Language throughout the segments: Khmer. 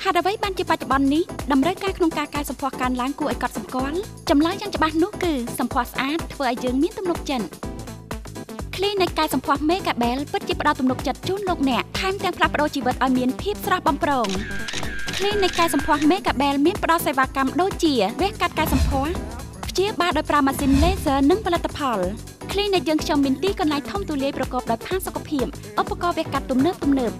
ហេតុអ្វីបានជាបច្ចុប្បន្ននេះតម្រូវការក្នុងការកែសម្ផស្សកើនឡើងគួរឲ្យកត់សម្គាល់ចម្លើយយ៉ាងច្បាស់នោះគឺសម្ផស្សស្អាតធ្វើឲ្យយើងមានទំនុកចិត្ត Clinic កែសម្ផស្ស Megabel ពិតជាផ្ដល់ទំនុកចិត្តជូនលោកអ្នកថែមទាំងផ្លាស់ប្ដូរជីវិតឲ្យមានភាពស្រស់បំព្រង Clinic កែសម្ផស្ស Megabel មានផ្ដល់សេវាកម្មដូចជាវះកាត់កែសម្ផស្សព្យាបាលដោយប្រើម៉ាស៊ីន Laser និងផលិតផល Clinic យើងខ្ញុំមានទីកន្លែងធំទូលាយប្រកបដោយផាសុកភាពឧបករណ៍វះកាត់ទំនើប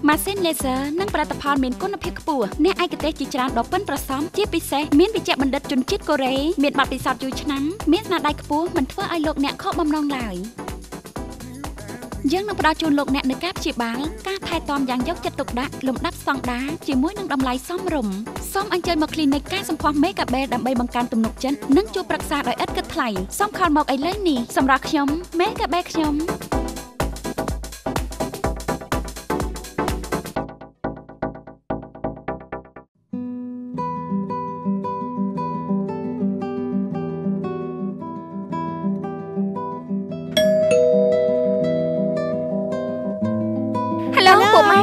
ម៉ាស៊ីន Laser និងផលិតផលមានគុណភាពខ្ពស់អ្នកឯកទេសជាច្រើនដ៏ប៉ិនប្រសប់ជាពិសេសមានវិជ្ជបណ្ឌិតជនជាតិកូរ៉េមានបទពិសោធន៍យូរឆ្នាំមានស្នាដៃខ្ពស់មិនធ្វើឲ្យលោកអ្នកខកបំណងឡើយយើងនឹងផ្ដល់ជូនលោកអ្នកនូវការព្យាបាលការថែទាំយ៉ាងយកចិត្តទុកដាក់លំដាប់ស្តង់ដារជាមួយនឹងតម្លៃសមរម្យសូមអញ្ជើញមក Clinic កែសម្ផស្ស Megabel ដើម្បីបង្កើនទំនុកចិត្តនិងជួបប្រឹក្សាដោយឥតគិតថ្លៃសូមខលមកឥឡូវនេះសម្រាប់ខ្ញុំ Megabel ខ្ញុំ ពួកម៉ា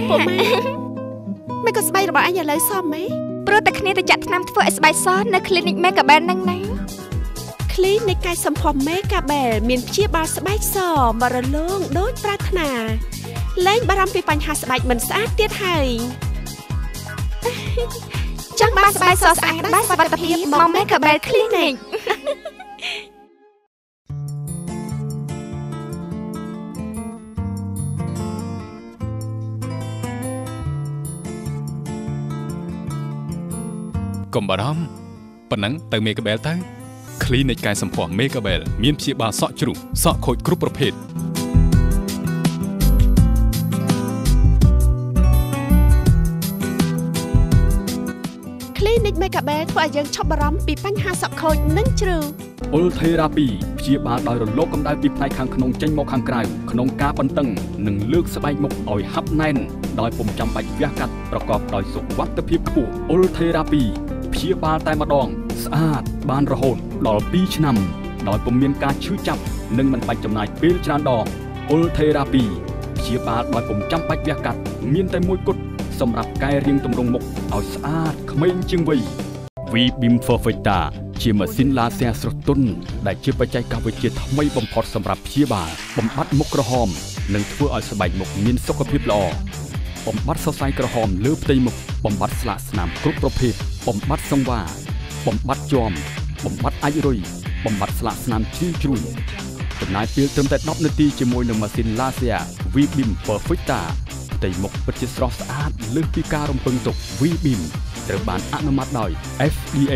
មិនក៏ស្បែករបស់អញឥឡូវសមហ៎ព្រោះតែគ្នាទៅចាក់ថ្នាំធ្វើឲ្យស្បែកសនៅ Clinic Megabel ហ្នឹងណា Clinic កែសម្ផស្ស Megabel មានព្យាបាលស្បែកសមរលោងដូចប្រាថ្នាលែងបារម្ភពីបញ្ហាស្បែកមិនស្អាតទៀតហើយចង់បានស្បែកសស្អាតបានសុវត្ថិភាពមក Megabel Clinic កុំបារម្ភប៉ុណ្ណឹងទៅ Megabel ទៅ Clinic កែសម្ផស្ស Megabel មានព្យាបាលសក់ជ្រុះសក់ខូចគ្រប់ប្រភេទ Clinic Megabel ធ្វើឲ្យយើងឈប់បារម្ភពីបញ្ហាសក់ខូចនិងជ្រុះ Ultherapy ព្យាបាលដោយរលកកម្ដៅពីផ្នែកខាងក្នុងចេញមកខាងក្រៅក្នុងការបន្តឹងនិងលើកស្បែកមុខឲ្យហាប់ណែនដោយពុំចាំបាច់វះកាត់ប្រកបដោយសុវត្ថិភាពខ្ពស់ Ultherapy ព្យាបាលតែម្ដងស្អាតបានរហូតដល់2ឆ្នាំដោយពុំមានការឈឺចាប់និងមិនបាច់ចំណាយពេលច្រើនដង Ultherapy ព្យាបាលដោយពុំចាំបាច់វះកាត់មានតែមួយគត់សម្រាប់កែរាងទម្រង់មុខឲ្យស្អាតក្មេងជាងវ័យ V-Beam Perfecta ជាម៉ាស៊ីនឡាស៊ែស្រទន់ដែលជាបច្ចេកវិទ្យាថ្មីបំផុតសម្រាប់ព្យាបាលបំបត្តិមុខក្រហមនិងធ្វើឲ្យស្បែកមុខមានសុខភាពល្អបំបត្តិសរសៃក្រហមលើផ្ទៃមុខបំបត្តិស្លាកស្នាមគ្រប់ប្រភេទបំបត្តិសង្វាបំបត្តិជាំបំបត្តិអាចរុយបំបត្តិស្លាកស្នាមជ្រីវជ្រួញចំណាយពេលត្រឹមតែ10នាទីជាមួយនឹងម៉ាស៊ីន Laser V-Beam Perfecta ផ្ទៃមុខពិតជាស្រស់ស្អាតលើសពីការរំពឹងទុក V-Beam ត្រូវបានអនុម័តដោយ FDA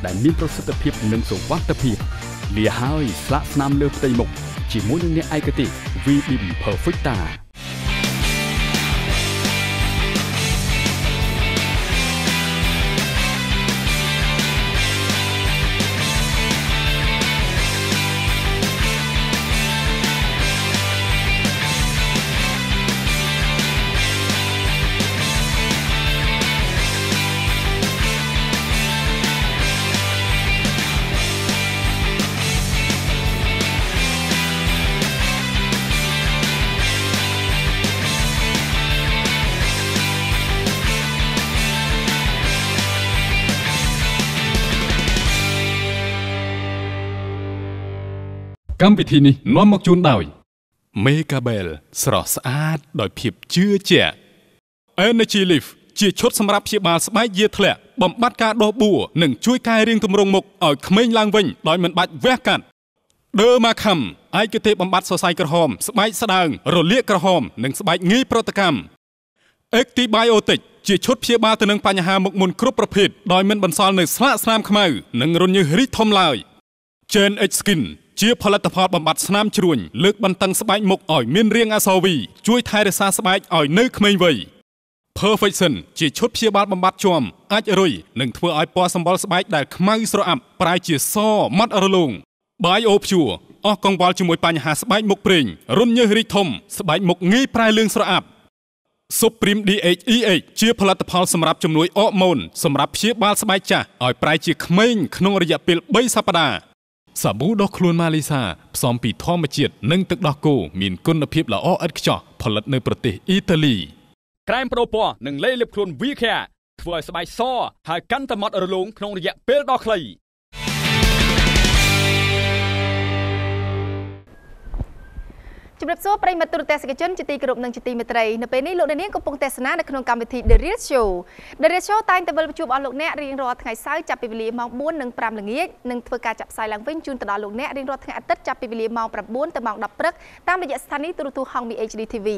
ដែលមានប្រសិទ្ធភាពនិងសុវត្ថិភាពលាហើយស្លាកស្នាមលើផ្ទៃមុខជាមួយនឹងអ្នកឯកទេស V-Beam Perfecta កម្មវិធីនេះនាំមកជូនដោយ Megabel ស្រស់ស្អាតដោយភាពជឿជាក់ Energy Lift ជាឈុតសម្រាប់ព្យាបាលស្បែកយាធ្លាក់បំបត្តិការដុះបួរនិងជួយកែរាងទម្រង់មុខឲ្យក្មេងឡើងវិញដោយមិនបាច់វះកាត់ Dermacam ឯកទេសបំបត្តិសរសៃក្រហមស្បែកស្ដើងរលាកក្រហមនិងស្បែកងាយប្រតិកម្ម Actibiotic ជាឈុតព្យាបាលទៅនឹងបញ្ហាមុខមុនគ្រប់ប្រភេទដោយមិនបន្សល់នូវស្លាកស្នាមខ្មៅនិងរញើសរីកធំឡើយ Gen X Skin ជាផលិតផលបំបត្តិស្នាមជ្រួញលើកបន្តឹងស្បែកមុខឲ្យមានរាងអក្សរ V ជួយថែរក្សាស្បែកឲ្យនៅក្មេងវ័យ Perfection ជាឈុតព្យាបាលបំបត្តិជាំអាចរុយនិងធ្វើឲ្យពណ៌សម្បុរស្បែកដែលខ្មៅស្រអាប់ប្រែជាសម៉ត់រលោង Bio Pure អស់កង្វល់ជាមួយបញ្ហាស្បែកមុខប្រេងរន្ធញើសរីកធំស្បែកមុខងាយប្រែលឿងស្រអាប់ Supreme DHEH ជាផលិតផលសម្រាប់ជំនួយអរម៉ូនសម្រាប់ព្យាបាលស្បែកចាស់ឲ្យប្រែជាក្មេងក្នុងរយៈពេល3សប្តាហ៍សាប៊ូដុសខ្លួនម៉ាលីសាផ្សំពីធម្មជាតិនិងទឹកដោះគោមានគុណភាពល្អឥតខ្ចោះផលិតនៅប្រទេសអ៊ីតាលី ក្រែមប្ដូរពណ៌និងលេលាបខ្លួន V-Care ធ្វើឲ្យស្បែកសហើយកាន់តែម៉ត់រលោងក្នុងរយៈពេលដ៏ខ្លី ជម្រាបសួរប្រិយមិត្តទូរទស្សនិកជនជាទីគោរពនិងជាទីមេត្រីនៅពេលនេះលោកអ្នកនាងកំពុងទស្សនានៅក្នុងកម្មវិធី The Real Show The Real Show តែងតែវិលជួបអស់លោកអ្នករៀងរាល់ថ្ងៃសៅរ៍ចាប់ពីវេលាម៉ោង4:05ល្ងាចនិងធ្វើការចាក់ផ្សាយឡើងវិញជូនទៅដល់លោកអ្នករៀងរាល់ថ្ងៃអាទិត្យចាប់ពីវេលាម៉ោង9ទៅម៉ោង10ព្រឹកតាមរយៈស្ថានីយ៍ទូរទស្សន៍ហង្សមី HD TV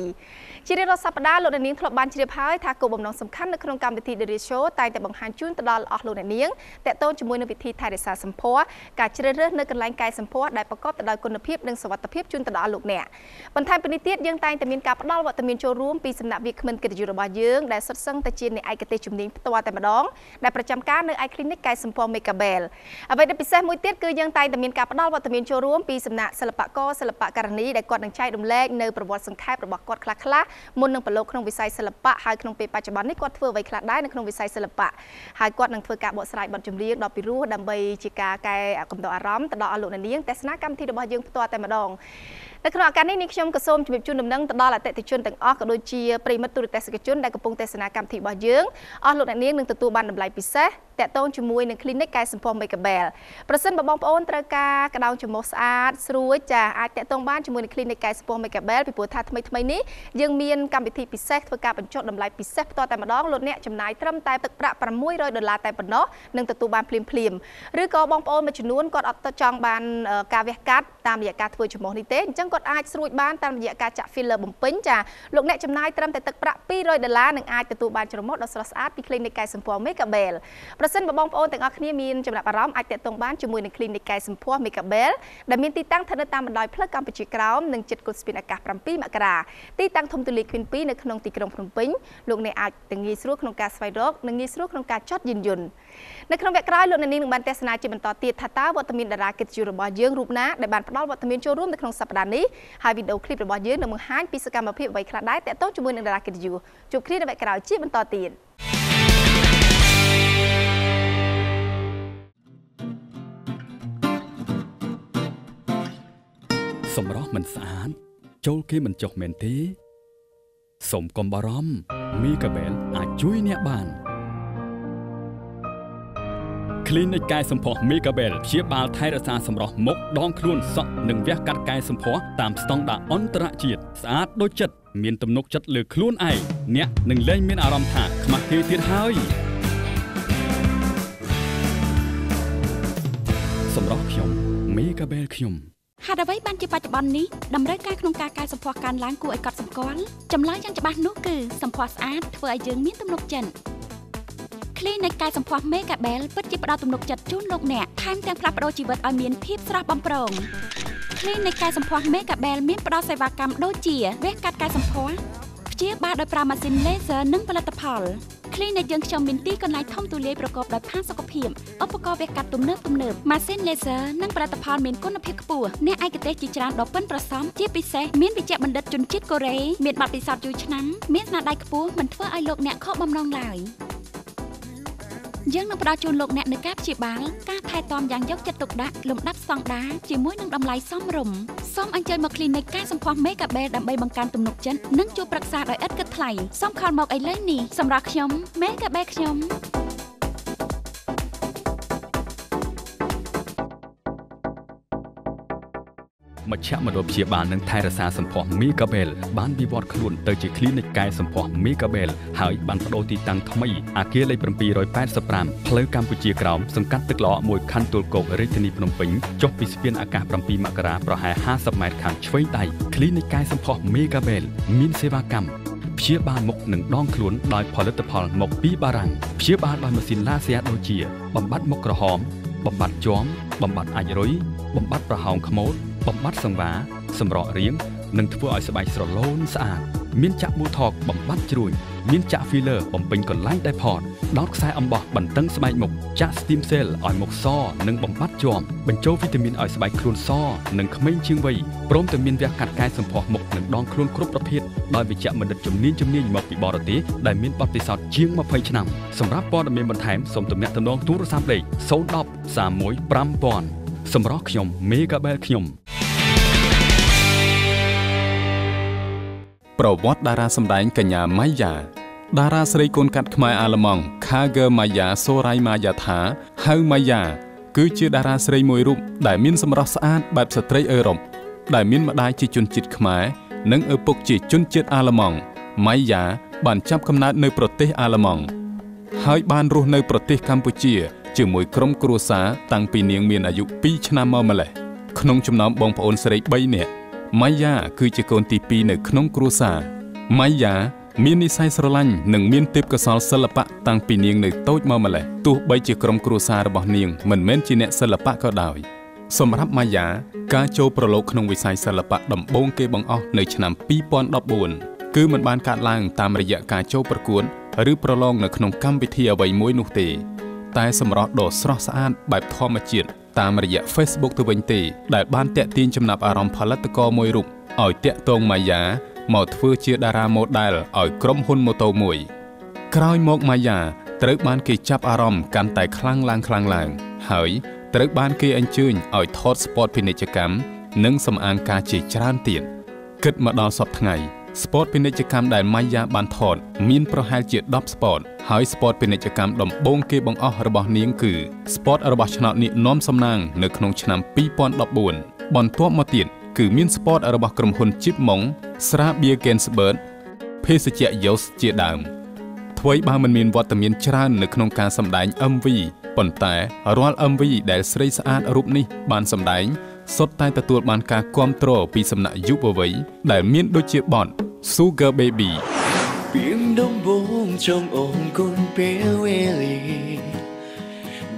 ជារៀងរាល់សប្តាហ៍លោកអ្នកនាងធ្លាប់បានជ្រាបហើយថាគោលបំណងសំខាន់នៅក្នុងកម្មវិធី The Real Show តែងតែបង្ហាញជូនទៅដល់អស់លោកអ្នកនាងទាក់ទងជាមួយនឹងវិធីថែរក្សាសម្ផស្សការជ្រើសរើសនៅកន្លែងកែសម្ផស្សដែលប្រកបទៅដោយគុណភាពនិងសុវត្ថិភាពជូនទៅដល់លោកអ្នកបន្ថែមពីនេះទៀតយើងតែងតែមានការផ្ដល់វត្តមានចូលរួមពីសំណាក់វាគ្មិនកិត្តិយសរបស់យើងដែលសុទ្ធសឹងតែជាអ្នកឯកទេសជំនាញផ្ទាល់តែម្ដងដែលប្រចាំការនៅឯ Clinic កែសម្ផស្ស Megabel អ្វីដែលពិសេសមួយទៀតគឺយើងតែងតែមានការផ្ដល់វត្តមានចូលរួមពីសំណាក់សិល្បករសិល្បករនីដែលគាត់នឹងចែករំលែកនៅប្រវត្តិសង្ខេបរបស់គាត់ខ្លះៗមុននឹងប្រឡូកក្នុងវិស័យសិល្បៈហើយក្នុងពេលបច្ចុប្បន្ននេះគាត់ធ្វើអ្វីខ្លះដែរនៅក្នុងវិស័យសិល្បៈហើយគាត់នឹងធ្វើការបកស្រាយបទចម្រៀងដ៏ពិរោះដើម្បីជាការកែកំដរអារម្មណ៍ទៅដល់អស់លោកអ្នកនាងទស្សនាកម្មវិធីរបស់យើងផ្ទាល់តែម្ដងនៅក្នុងឱកាសនេះនាងខ្ញុំក៏សូមជម្រាបជូនដំណឹងទៅដល់អតិថិជនទាំងអស់ក៏ដូចជាប្រិយមិត្តទូរទស្សនិកជនដែលកំពុងទស្សនាកម្មវិធីរបស់យើងអស់លោកអ្នកនាងនឹងទទួលបានតម្លៃពិសេសទាក់ទងជាមួយនឹង Clinic កែសម្ផស្ស Megabel ប្រសិនបើបងប្អូនត្រូវការក្តោងច្រមុះស្អាតស្រួចចាអាចទាក់ទងបានជាមួយនឹង Clinic កែសម្ផស្ស Megabel ពីព្រោះថាថ្មីៗនេះយើងមានកម្មវិធីពិសេសធ្វើការបញ្ចុះតម្លៃពិសេសផ្ទាល់តែម្ដងលោកអ្នកចំណាយត្រឹមតែទឹកប្រាក់600ដុល្លារតែប៉ុណ្ណោះនឹងទទួលបានភ្លាមៗឬក៏បងប្អូនមួយចំនួនគាត់អត់ទៅចង់បានការវះកាត់តាមរយៈការធ្វើច្រមុះនេះទេអញ្ចឹងគាត់អាចស្រួចបានតាមរយៈការចាក់ filler បំពេញចាលោកអ្នកចំណាយត្រឹមតែទឹកប្រាក់200ដុល្លារនឹងអាចទទួលបានច្រមុះដ៏ស្រស់ស្អាតពី Clinic កែសម្ផស្ស Megabel ប្រសិនបើបងប្អូនទាំងអស់គ្នាមានចំណាប់អារម្មណ៍អាចទាក់ទងបានជាមួយនឹង Clinic កែសម្ផស្ស Megabel ដែលមានទីតាំងស្ថិតនៅតាមបណ្ដោយផ្លូវកម្ពុជាក្រោមនិងជិតគុតស្ពានអាកាស7មករាទីតាំងធំទូលាយ Queen 2នៅក្នុងទីក្រុងភ្នំពេញលោកអ្នកអាចទាំងងាយស្រួលក្នុងការស្វែងរកនិងងាយស្រួលក្នុងការចតយានយន្តនៅក្នុងវគ្គក្រោយលោកអ្នកនាងនឹងបានទស្សនាជាបន្តទៀតថាតើវត្តមានតារាកិត្តិយសរបស់យើងរូបណាដែលបានផ្ដល់វត្តមានចូលរួមនៅក្នុងសប្តាហ៍នេះហើយវីដេអូឃ្លីបរបស់យើងនឹងបង្ហាញពីសកម្មភាពអ្វីខ្លះដែរទាក់ទងជាមួយនឹងតារាកិត្តិយសជួបគ្នានៅវគ្គក្រោយជាបន្តទៀតសម្រស់មិនស្អាតចូលគេមិនចុះមែនទេសូមកុំបារម្ភ Megabel អាចជួយអ្នកបាន Clinic កែសម្ផស្ស Megabel ព្យាបាលថែរក្សាសម្រស់មុខដងខ្លួនសក់និងវះកាត់កែសម្ផស្សតាមស្តង់ដារអន្តរជាតិស្អាតដូចចិត្តមានទំនុកចិត្តលើខ្លួនឯងអ្នកនឹងលែងមានអារម្មណ៍ថាខ្មាស់គេទៀតហើយសម្រស់ខ្ញុំ Megabel ខ្ញុំហេតុអ្វីបានជាបច្ចុប្បន្ននេះតម្រូវការក្នុងការកែសម្ផស្សកើនឡើងគួរឲ្យកត់សម្គាល់ចម្លើយយ៉ាងច្បាស់នោះគឺសម្ផស្សស្អាតធ្វើឲ្យយើងមានទំនុកចិត្ត Clinic កែសម្ផស្ស Megabel ពិតជាផ្ដល់ទំនុកចិត្តជូនលោកអ្នកថែមទាំងផ្លាស់ប្ដូរជីវិតឲ្យមានភាពស្រស់បំព្រង Clinic កែសម្ផស្ស Megabel មានផ្ដល់សេវាកម្មដូចជាវះកាត់កែសម្ផស្សព្យាបាលដោយប្រើម៉ាស៊ីន Laser និងផលិតផល Clinic យើងខ្ញុំមានទីកន្លែងធំទូលាយប្រកបដោយផាសុកភាពឧបករណ៍វះកាត់ទំនើបម៉ាស៊ីន Laser និងផលិតផលមានគុណភាពខ្ពស់អ្នកឯកទេសជាច្រើនដ៏ប៉ិនប្រសប់ជាពិសេសមានវិជ្ជបណ្ឌិតជនជាតិកូរ៉េមានបទពិសោធន៍យូរឆ្នាំមានស្នាដៃខ្ពស់មិនធ្វើឲ្យលោកអ្នកខកបំណងឡើយយើងនឹងផ្ដល់ជូនលោកអ្នកនូវការព្យាបាលការថែទាំយ៉ាងយកចិត្តទុកដាក់លំដាប់ស្តង់ដារជាមួយនឹងតម្លៃសមរម្យសូមអញ្ជើញមក Clinic កែសម្ផស្ស Megabel ដើម្បីបង្កើនទំនុកចិត្តនិងជួបប្រឹក្សាដោយឥតគិតថ្លៃសូមខលមកឥឡូវនេះសម្រាប់ខ្ញុំ Megabel ខ្ញុំមជ្ឈមណ្ឌលព្យាបាលនិងថែរក្សាសម្ផស្ស Megabel បានវិវត្តខ្លួនទៅជា Clinic កែសម្ផស្ស Megabel ហើយបានប្ដូរទីតាំងថ្មីអគារលេខ785ផ្លូវកម្ពុជាក្រោមសង្កាត់ទឹកល្អ1ខណ្ឌទួលគោករាជធានីភ្នំពេញចុះពីស្ពានអាកាស7មករាប្រហែល50ម៉ែត្រខាងឆ្វេងដៃ Clinic កែសម្ផស្ស Megabel មានសេវាកម្មព្យាបាលមុខនិងដងខ្លួនដោយផលិតផលមកពីបារាំងព្យាបាលដោយម៉ាស៊ីនឡាស៊ែដូចជាបំបត្តិមុខក្រហមបំបត្តិជាំបំបត្តិអាចរុយបំបត្តិប្រហោងខ្មោចបំបត្តិសង្វាសម្រក់រាងនិងធ្វើឲ្យស្បែកស្រឡូនស្អាតមានចាក់ប៊ូថកបំបត្តិជ្រួញមានចាក់ filler បំពេញកន្លែងដែលផតដោតខ្សែអំបោះបន្តឹងស្បែកមុខចាក់ stem cell ឲ្យមុខសនិងបំបត្តិជាំបញ្ចូលវីតាមីនឲ្យស្បែកខ្លួនសនិងក្មេងជាងវ័យព្រមទាំងមានវះកាត់កែសម្ផស្សមុខនិងដងខ្លួនគ្រប់ប្រភេទដោយវិជ្ជបណ្ឌិតជំនាញមកពីបរទេសដែលមានបទពិសោធន៍ជាង20ឆ្នាំសម្រាប់ព័ត៌មានបន្ថែមសូមទំនាក់ទំនងទូរស័ព្ទលេខ010 31 5000សម្រាប់ខ្ញុំ Megabel ខ្ញុំប្រវត្តិតារាសម្ដែងកញ្ញាម៉ៃយ៉ា តារាស្រីកូនកាត់ខ្មែរអាល្លឺម៉ង់ Kager Maya Sorai Maya ថាហៅ Maya គឺជាតារាស្រីមួយរូបដែលមានសម្រស់ស្អាតបែបស្ត្រីអឺរ៉ុបដែលមានម្ដាយជាជនជាតិខ្មែរនិងឪពុកជាជនជាតិអាល្លឺម៉ង់ Maya បានចាប់កំណើតនៅប្រទេសអាល្លឺម៉ង់ហើយបានរស់នៅប្រទេសកម្ពុជាជាមួយក្រុមគ្រួសារតាំងពីនាងមានអាយុ2ឆ្នាំមកម្ល៉េះក្នុងចំណោមបងប្អូនស្រី3នាក់ Maya គឺជាកូនទី2នៅក្នុងគ្រួសារ Maya មាននិស្ស័យស្រឡាញ់និងមានទេពកោសល្យសិល្បៈតាំងពីនាងនៅតូចមកម្ល៉េះទោះបីជាក្រុមគ្រួសាររបស់នាងមិនមែនជាអ្នកសិល្បៈក៏ដោយសម្រាប់ Maya ការចូលប្រឡូកក្នុងវិស័យសិល្បៈដំបូងគេបង្អស់នៅឆ្នាំ2014គឺមិនបានកើតឡើងតាមរយៈការចូលប្រកួតឬប្រឡងនៅក្នុងកម្មវិធីអ្វីមួយនោះទេតែសម្រស់ដ៏ស្រស់ស្អាតបែបធម្មជាតិតាមរយៈ Facebook ទៅវិញទេដែលបានទាក់ទាញចំណាប់អារម្មណ៍ផលិតករមួយរូបឲ្យទាក់ទង Maya មកធ្វើជាតារាម៉ូដែលឲ្យក្រុមហ៊ុនម៉ូតូមួយក្រោយមក Maya ត្រូវបានគេចាប់អារម្មណ៍កាន់តែខ្លាំងឡើងហើយត្រូវបានគេអញ្ជើញឲ្យថតស្ពតពាណិជ្ជកម្មនិងសម្អាងការជាច្រើនទៀតគិតមកដល់សព្វថ្ងៃស្ពតពាណិជ្ជកម្មដែល Maya បានថតមានប្រហែលជា10ស្ពតហើយស្ពតពាណិជ្ជកម្មដំបូងគេបង្អស់របស់នាងគឺស្ពតរបស់ឆ្នោតនាគនាំសំណាងនៅក្នុងឆ្នាំ2014បន្ទាប់មកទៀតគឺមានស្ពតរបស់ក្រុមហ៊ុនជីបម៉ុងស្រាបៀរ Gainsbird ភេសជ្ជៈ Yos ជាដើមថ្វីបើមិនមានវត្តមានច្រើននៅក្នុងការសម្ដែង MV ប៉ុន្តែរាល់ MV ដែលស្រីស្អាតរូបនេះបានសម្ដែងសុទ្ធតែទទួលបានការគាំទ្រពីសំណាក់យុវវ័យដែលមានដូចជាបទ Sugar Baby ពីដំបូងចង់អរគុណពេលវេលា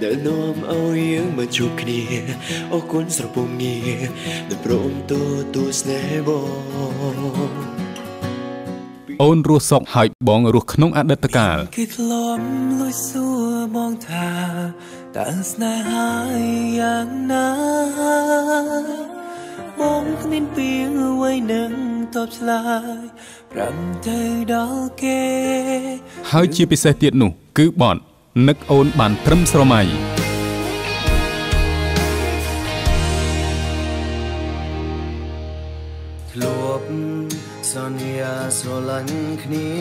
ដែលនាំឲ្យយើងមកជួបគ្នាអរគុណស្រពុំងារដែលព្រមទទួលស្នេហ៍បងអូនរស់សុខហើយបងរស់ក្នុងអតីតកាលគេធ្លាប់លួចសួរបងថាតើស្នេហាយ៉ាងណាបងគ្មានពីអ្វីនឹងតបឆ្លើយប្រាប់ទៅដល់គេហើយជាពិសេសទៀតនោះគឺបទនឹកអូនបានត្រឹមស្រមៃធ្លាប់សន្យាស្រឡាញ់គ្នា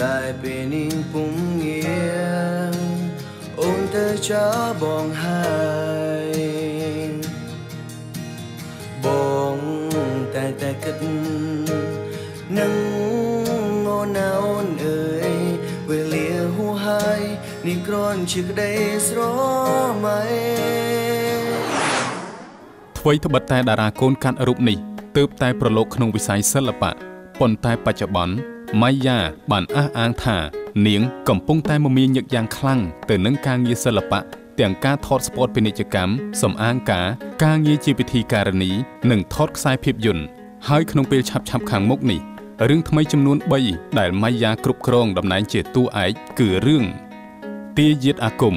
តែពេលនេះពុំងារអូនទៅចោលបងហើយបងតែគិតនឹងអូនណាអូនអើយវេលាហួហើយនេះគ្រាន់ជាក្តីស្រមៃថ្វីត្បិតតែតារាកូនកាត់រូបនេះទើបតែប្រឡូកក្នុងវិស័យសិល្បៈប៉ុន្តែបច្ចុប្បន្ន Maya បានអះអាងថានាងកំពុងតែមមាញឹកយ៉ាងខ្លាំងទៅនឹងការងារសិល្បៈទាំងការថតស្ពតពាណិជ្ជកម្មសម្អាងការការងារជាពិធីការនីនិងថតខ្សែភាពយន្តហើយក្នុងពេលឆាប់ៗខាងមុខនេះរឿងថ្មីចំនួន3ដែល Maya គ្រប់គ្រងតំណែងជាតួឯកគឺរឿងទាយាទអាគម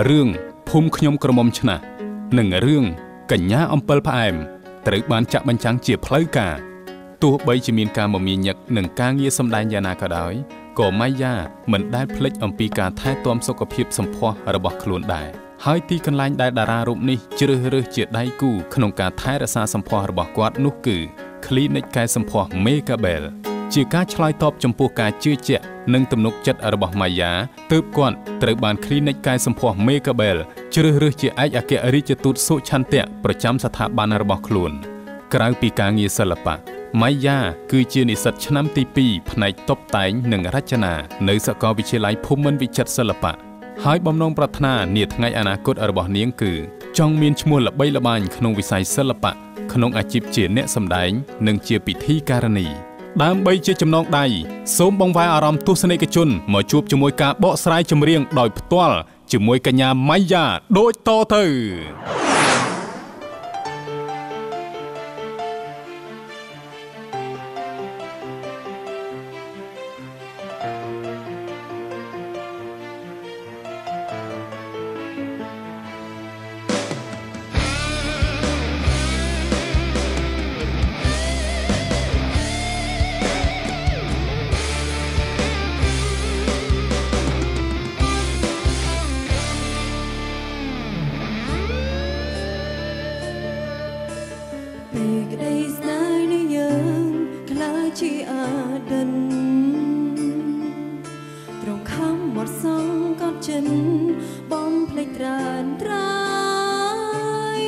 រឿងភូមិខ្ញុំក្រមុំឆ្នះនិងរឿងកញ្ញាអំពិលផ្អែមត្រូវបានចាក់បញ្ចាំងជាផ្លូវការទោះបីជាមានការមមាញឹកនិងការងារសម្ដែងយ៉ាងណាក៏ដោយក៏ Maya មិនដែលភ្លេចអំពីការថែទាំសុខភាពសម្ផស្សរបស់ខ្លួនដែរហើយទីកន្លែងដែលតារារូបនេះជ្រើសរើសជាដៃគូក្នុងការថែរក្សាសម្ផស្សរបស់គាត់នោះគឺ Clinic កែសម្ផស្ស Megabel ជាការឆ្លើយតបចំពោះការជឿជាក់និងទំនុកចិត្តរបស់ Maya ទើបគាត់ត្រូវបាន Clinic កែសម្ផស្ស Megabel ជ្រើសរើសជាឯកអគ្គរដ្ឋទូតសុឆន្ទៈប្រចាំស្ថាប័នរបស់ខ្លួនក្រៅពីការងារសិល្បៈ Maya គឺជានិស្សិតឆ្នាំទី2ផ្នែកតុបតែងនិងរចនានៅសាកលវិទ្យាល័យភូមិន្ទវិចិត្រសិល្បៈហើយបំណងប្រាថ្នានាថ្ងៃអនាគតរបស់នាងគឺចង់មានឈ្មោះល្បីល្បាញក្នុងវិស័យសិល្បៈក្នុងអាជីពជាអ្នកសម្ដែងនិងជាពិធីការនីដើម្បីជាចំណងដៃសូមបង្វែរអារម្មណ៍ទស្សនិកជនមកជួបជាមួយការបកស្រាយចម្រៀងដោយផ្ទាល់ជាមួយកញ្ញា Maya ដូចតទៅ មាត់សងកត់ចិនបំភ្លេចត្រានត្រាយ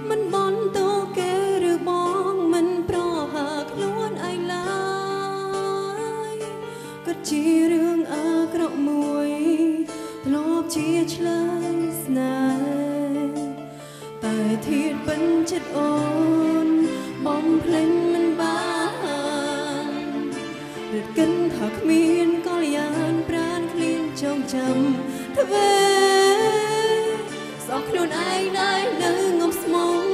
មិនបនតោគេឬបងមិនប្រហាខ្លួនឯងឡើយក៏ជារឿងអាក្រក់មួយធ្លាប់ជាឆ្លើយស្នេហ៍តែធាតពិនចិត្តអូនបំភ្លេចមិនបានរត់កិនថាគ្មានកល្យានប្រានគ្លៀនចងចាំធ្វើសោះខ្លួនឯងដែរនៅងំស្មង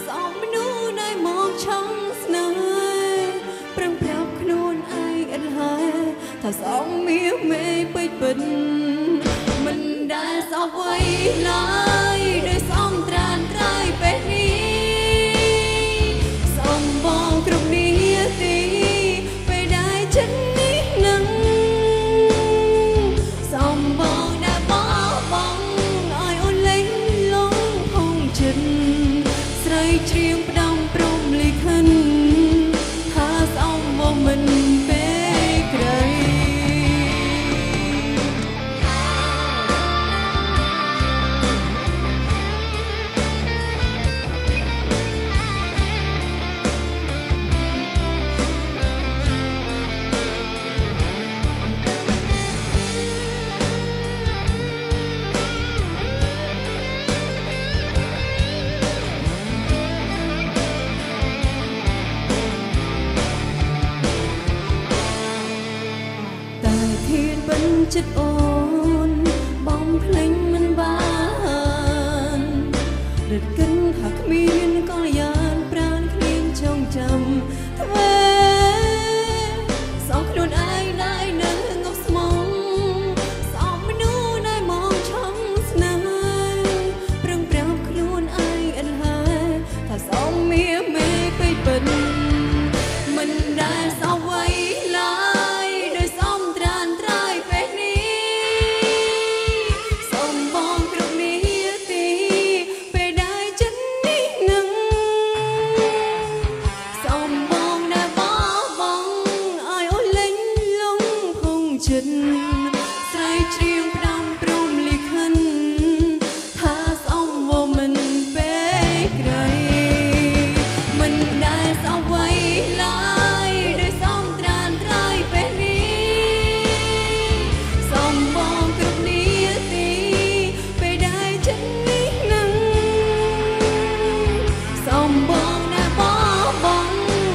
សោះមនុស្សដែលមកឆឹងស្នេហ៍ប្រឹងប្រាប់ខ្លួនឯងឥតហើយថាសងមាមេពេចពិនមិនដែលសោះអ្វីឡើយដោយសំត្រានត្រៃពេលនេះសំបងគ្រប់នាទីពេលដែលចិត្តនេះនឹងសំបងដែលបងបងឲ្យអូនលេងលងផងចិត្តស្រីច្រៀងផ្ដាំព្រំលិខិនថាសំបងមិនពេលក្រៃចិត្តអូនបំភ្លេចមិនបានរត់កិនថាគ្មានកល្យានប្រានគ្លៀងចងចាំធ្វើសងខ្លួនឯងដែរនៅងប់ស្មងសងមនុស្សដែលមកឆឹងស្នេហ៍ប្រឹងប្រាប់ខ្លួនឯងឥតហើយថាសងមាមេពេចពិនមិនដែលសោះអ្វីឡើយដោយសំត្រានត្រៃពេលនេះសូមបងគ្រប់នាទីពេលដែលចិត្តនេះនឹងសូមបងដែលបងបងឲ្យអូនលេងលងផងចិត្តស្រីច្រៀងផ្ដាំព្រំលិខិនថាសំវមិនពេលក្រៃមិនដែលសោះអ្វីឡើយដោយសំត្រានត្រៃពេលនេះសូមបងគ្រប់នាទីពេលដែលចិត្តនេះនឹងសូមបងដែលបងបង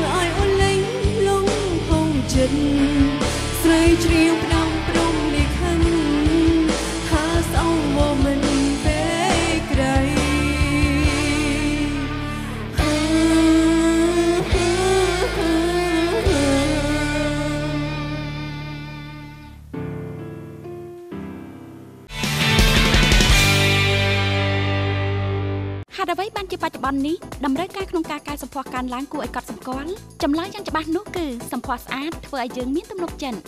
ឲ្យអូនលេងលងផងចិត្តស្រីច្រៀងផ្ដាំព្រំលិខិនថាសំវមិនពេលក្រៃហេតុអ្វីបានជាបច្ចុប្បន្ននេះតម្រូវការក្នុងការកែសម្ផស្សកើនឡើងគួរឲ្យកត់សម្គាល់ចម្លើយយ៉ាងច្បាស់នោះគឺសម្ផស្សស្អាតធ្វើឲ្យយើងមានទំនុកចិត្ត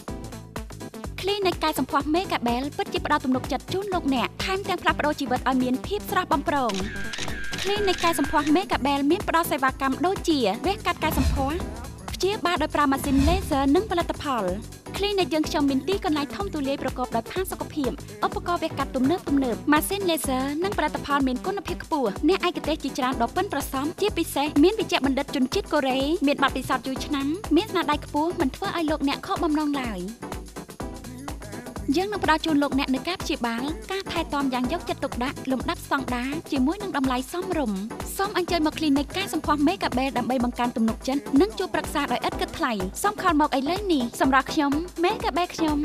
គ្លីនិកកែសម្ផស្សមេកាបែលពិតជាផ្ដល់ទំនុកចិត្តជូនលោកអ្នកថែមទាំងផ្លាស់ប្ដូរជីវិតឲ្យមានភាពស្រស់បំព្រងគ្លីនិកកែសម្ផស្សមេកាបែលមានផ្ដល់សេវាកម្មដូចជាវះកាត់កែសម្ផស្សព្យាបាលដោយប្រើម៉ាស៊ីនលេស័រនិងផលិតផលគ្លីនិកយើងខ្ញុំមានទីកន្លែងធំទូលាយប្រកបដោយផាសុកភាពឧបករណ៍វះកាត់ទំនើបម៉ាស៊ីនលេស័រនិងផលិតផលមានគុណភាពខ្ពស់អ្នកឯកទេសជាច្រើនដ៏ប៉ិនប្រសប់ជាពិសេសមានវិជ្ជបណ្ឌិតជនជាតិកូរ៉េមានបទពិសោធន៍យូរឆ្នាំមានស្នាដៃខ្ពស់មិនធ្វើឲ្យលោកអ្នកខកបំណងឡើយយើងនឹងផ្ដល់ជូនលោកអ្នកនូវការព្យាបាលការថែទាំយ៉ាងយកចិត្តទុកដាក់លំដាប់ស្តង់ដារជាមួយនឹងតម្លៃសមរម្យសូមអញ្ជើញមកគ្លីនិកកែសម្ផស្សមេកាបែលដើម្បីបង្កើនទំនុកចិត្តនិងជួបប្រឹក្សាដោយឥតគិតថ្លៃសូមខលមកឥឡូវនេះសម្រាប់ខ្ញុំមេកាបែលខ្ញុំ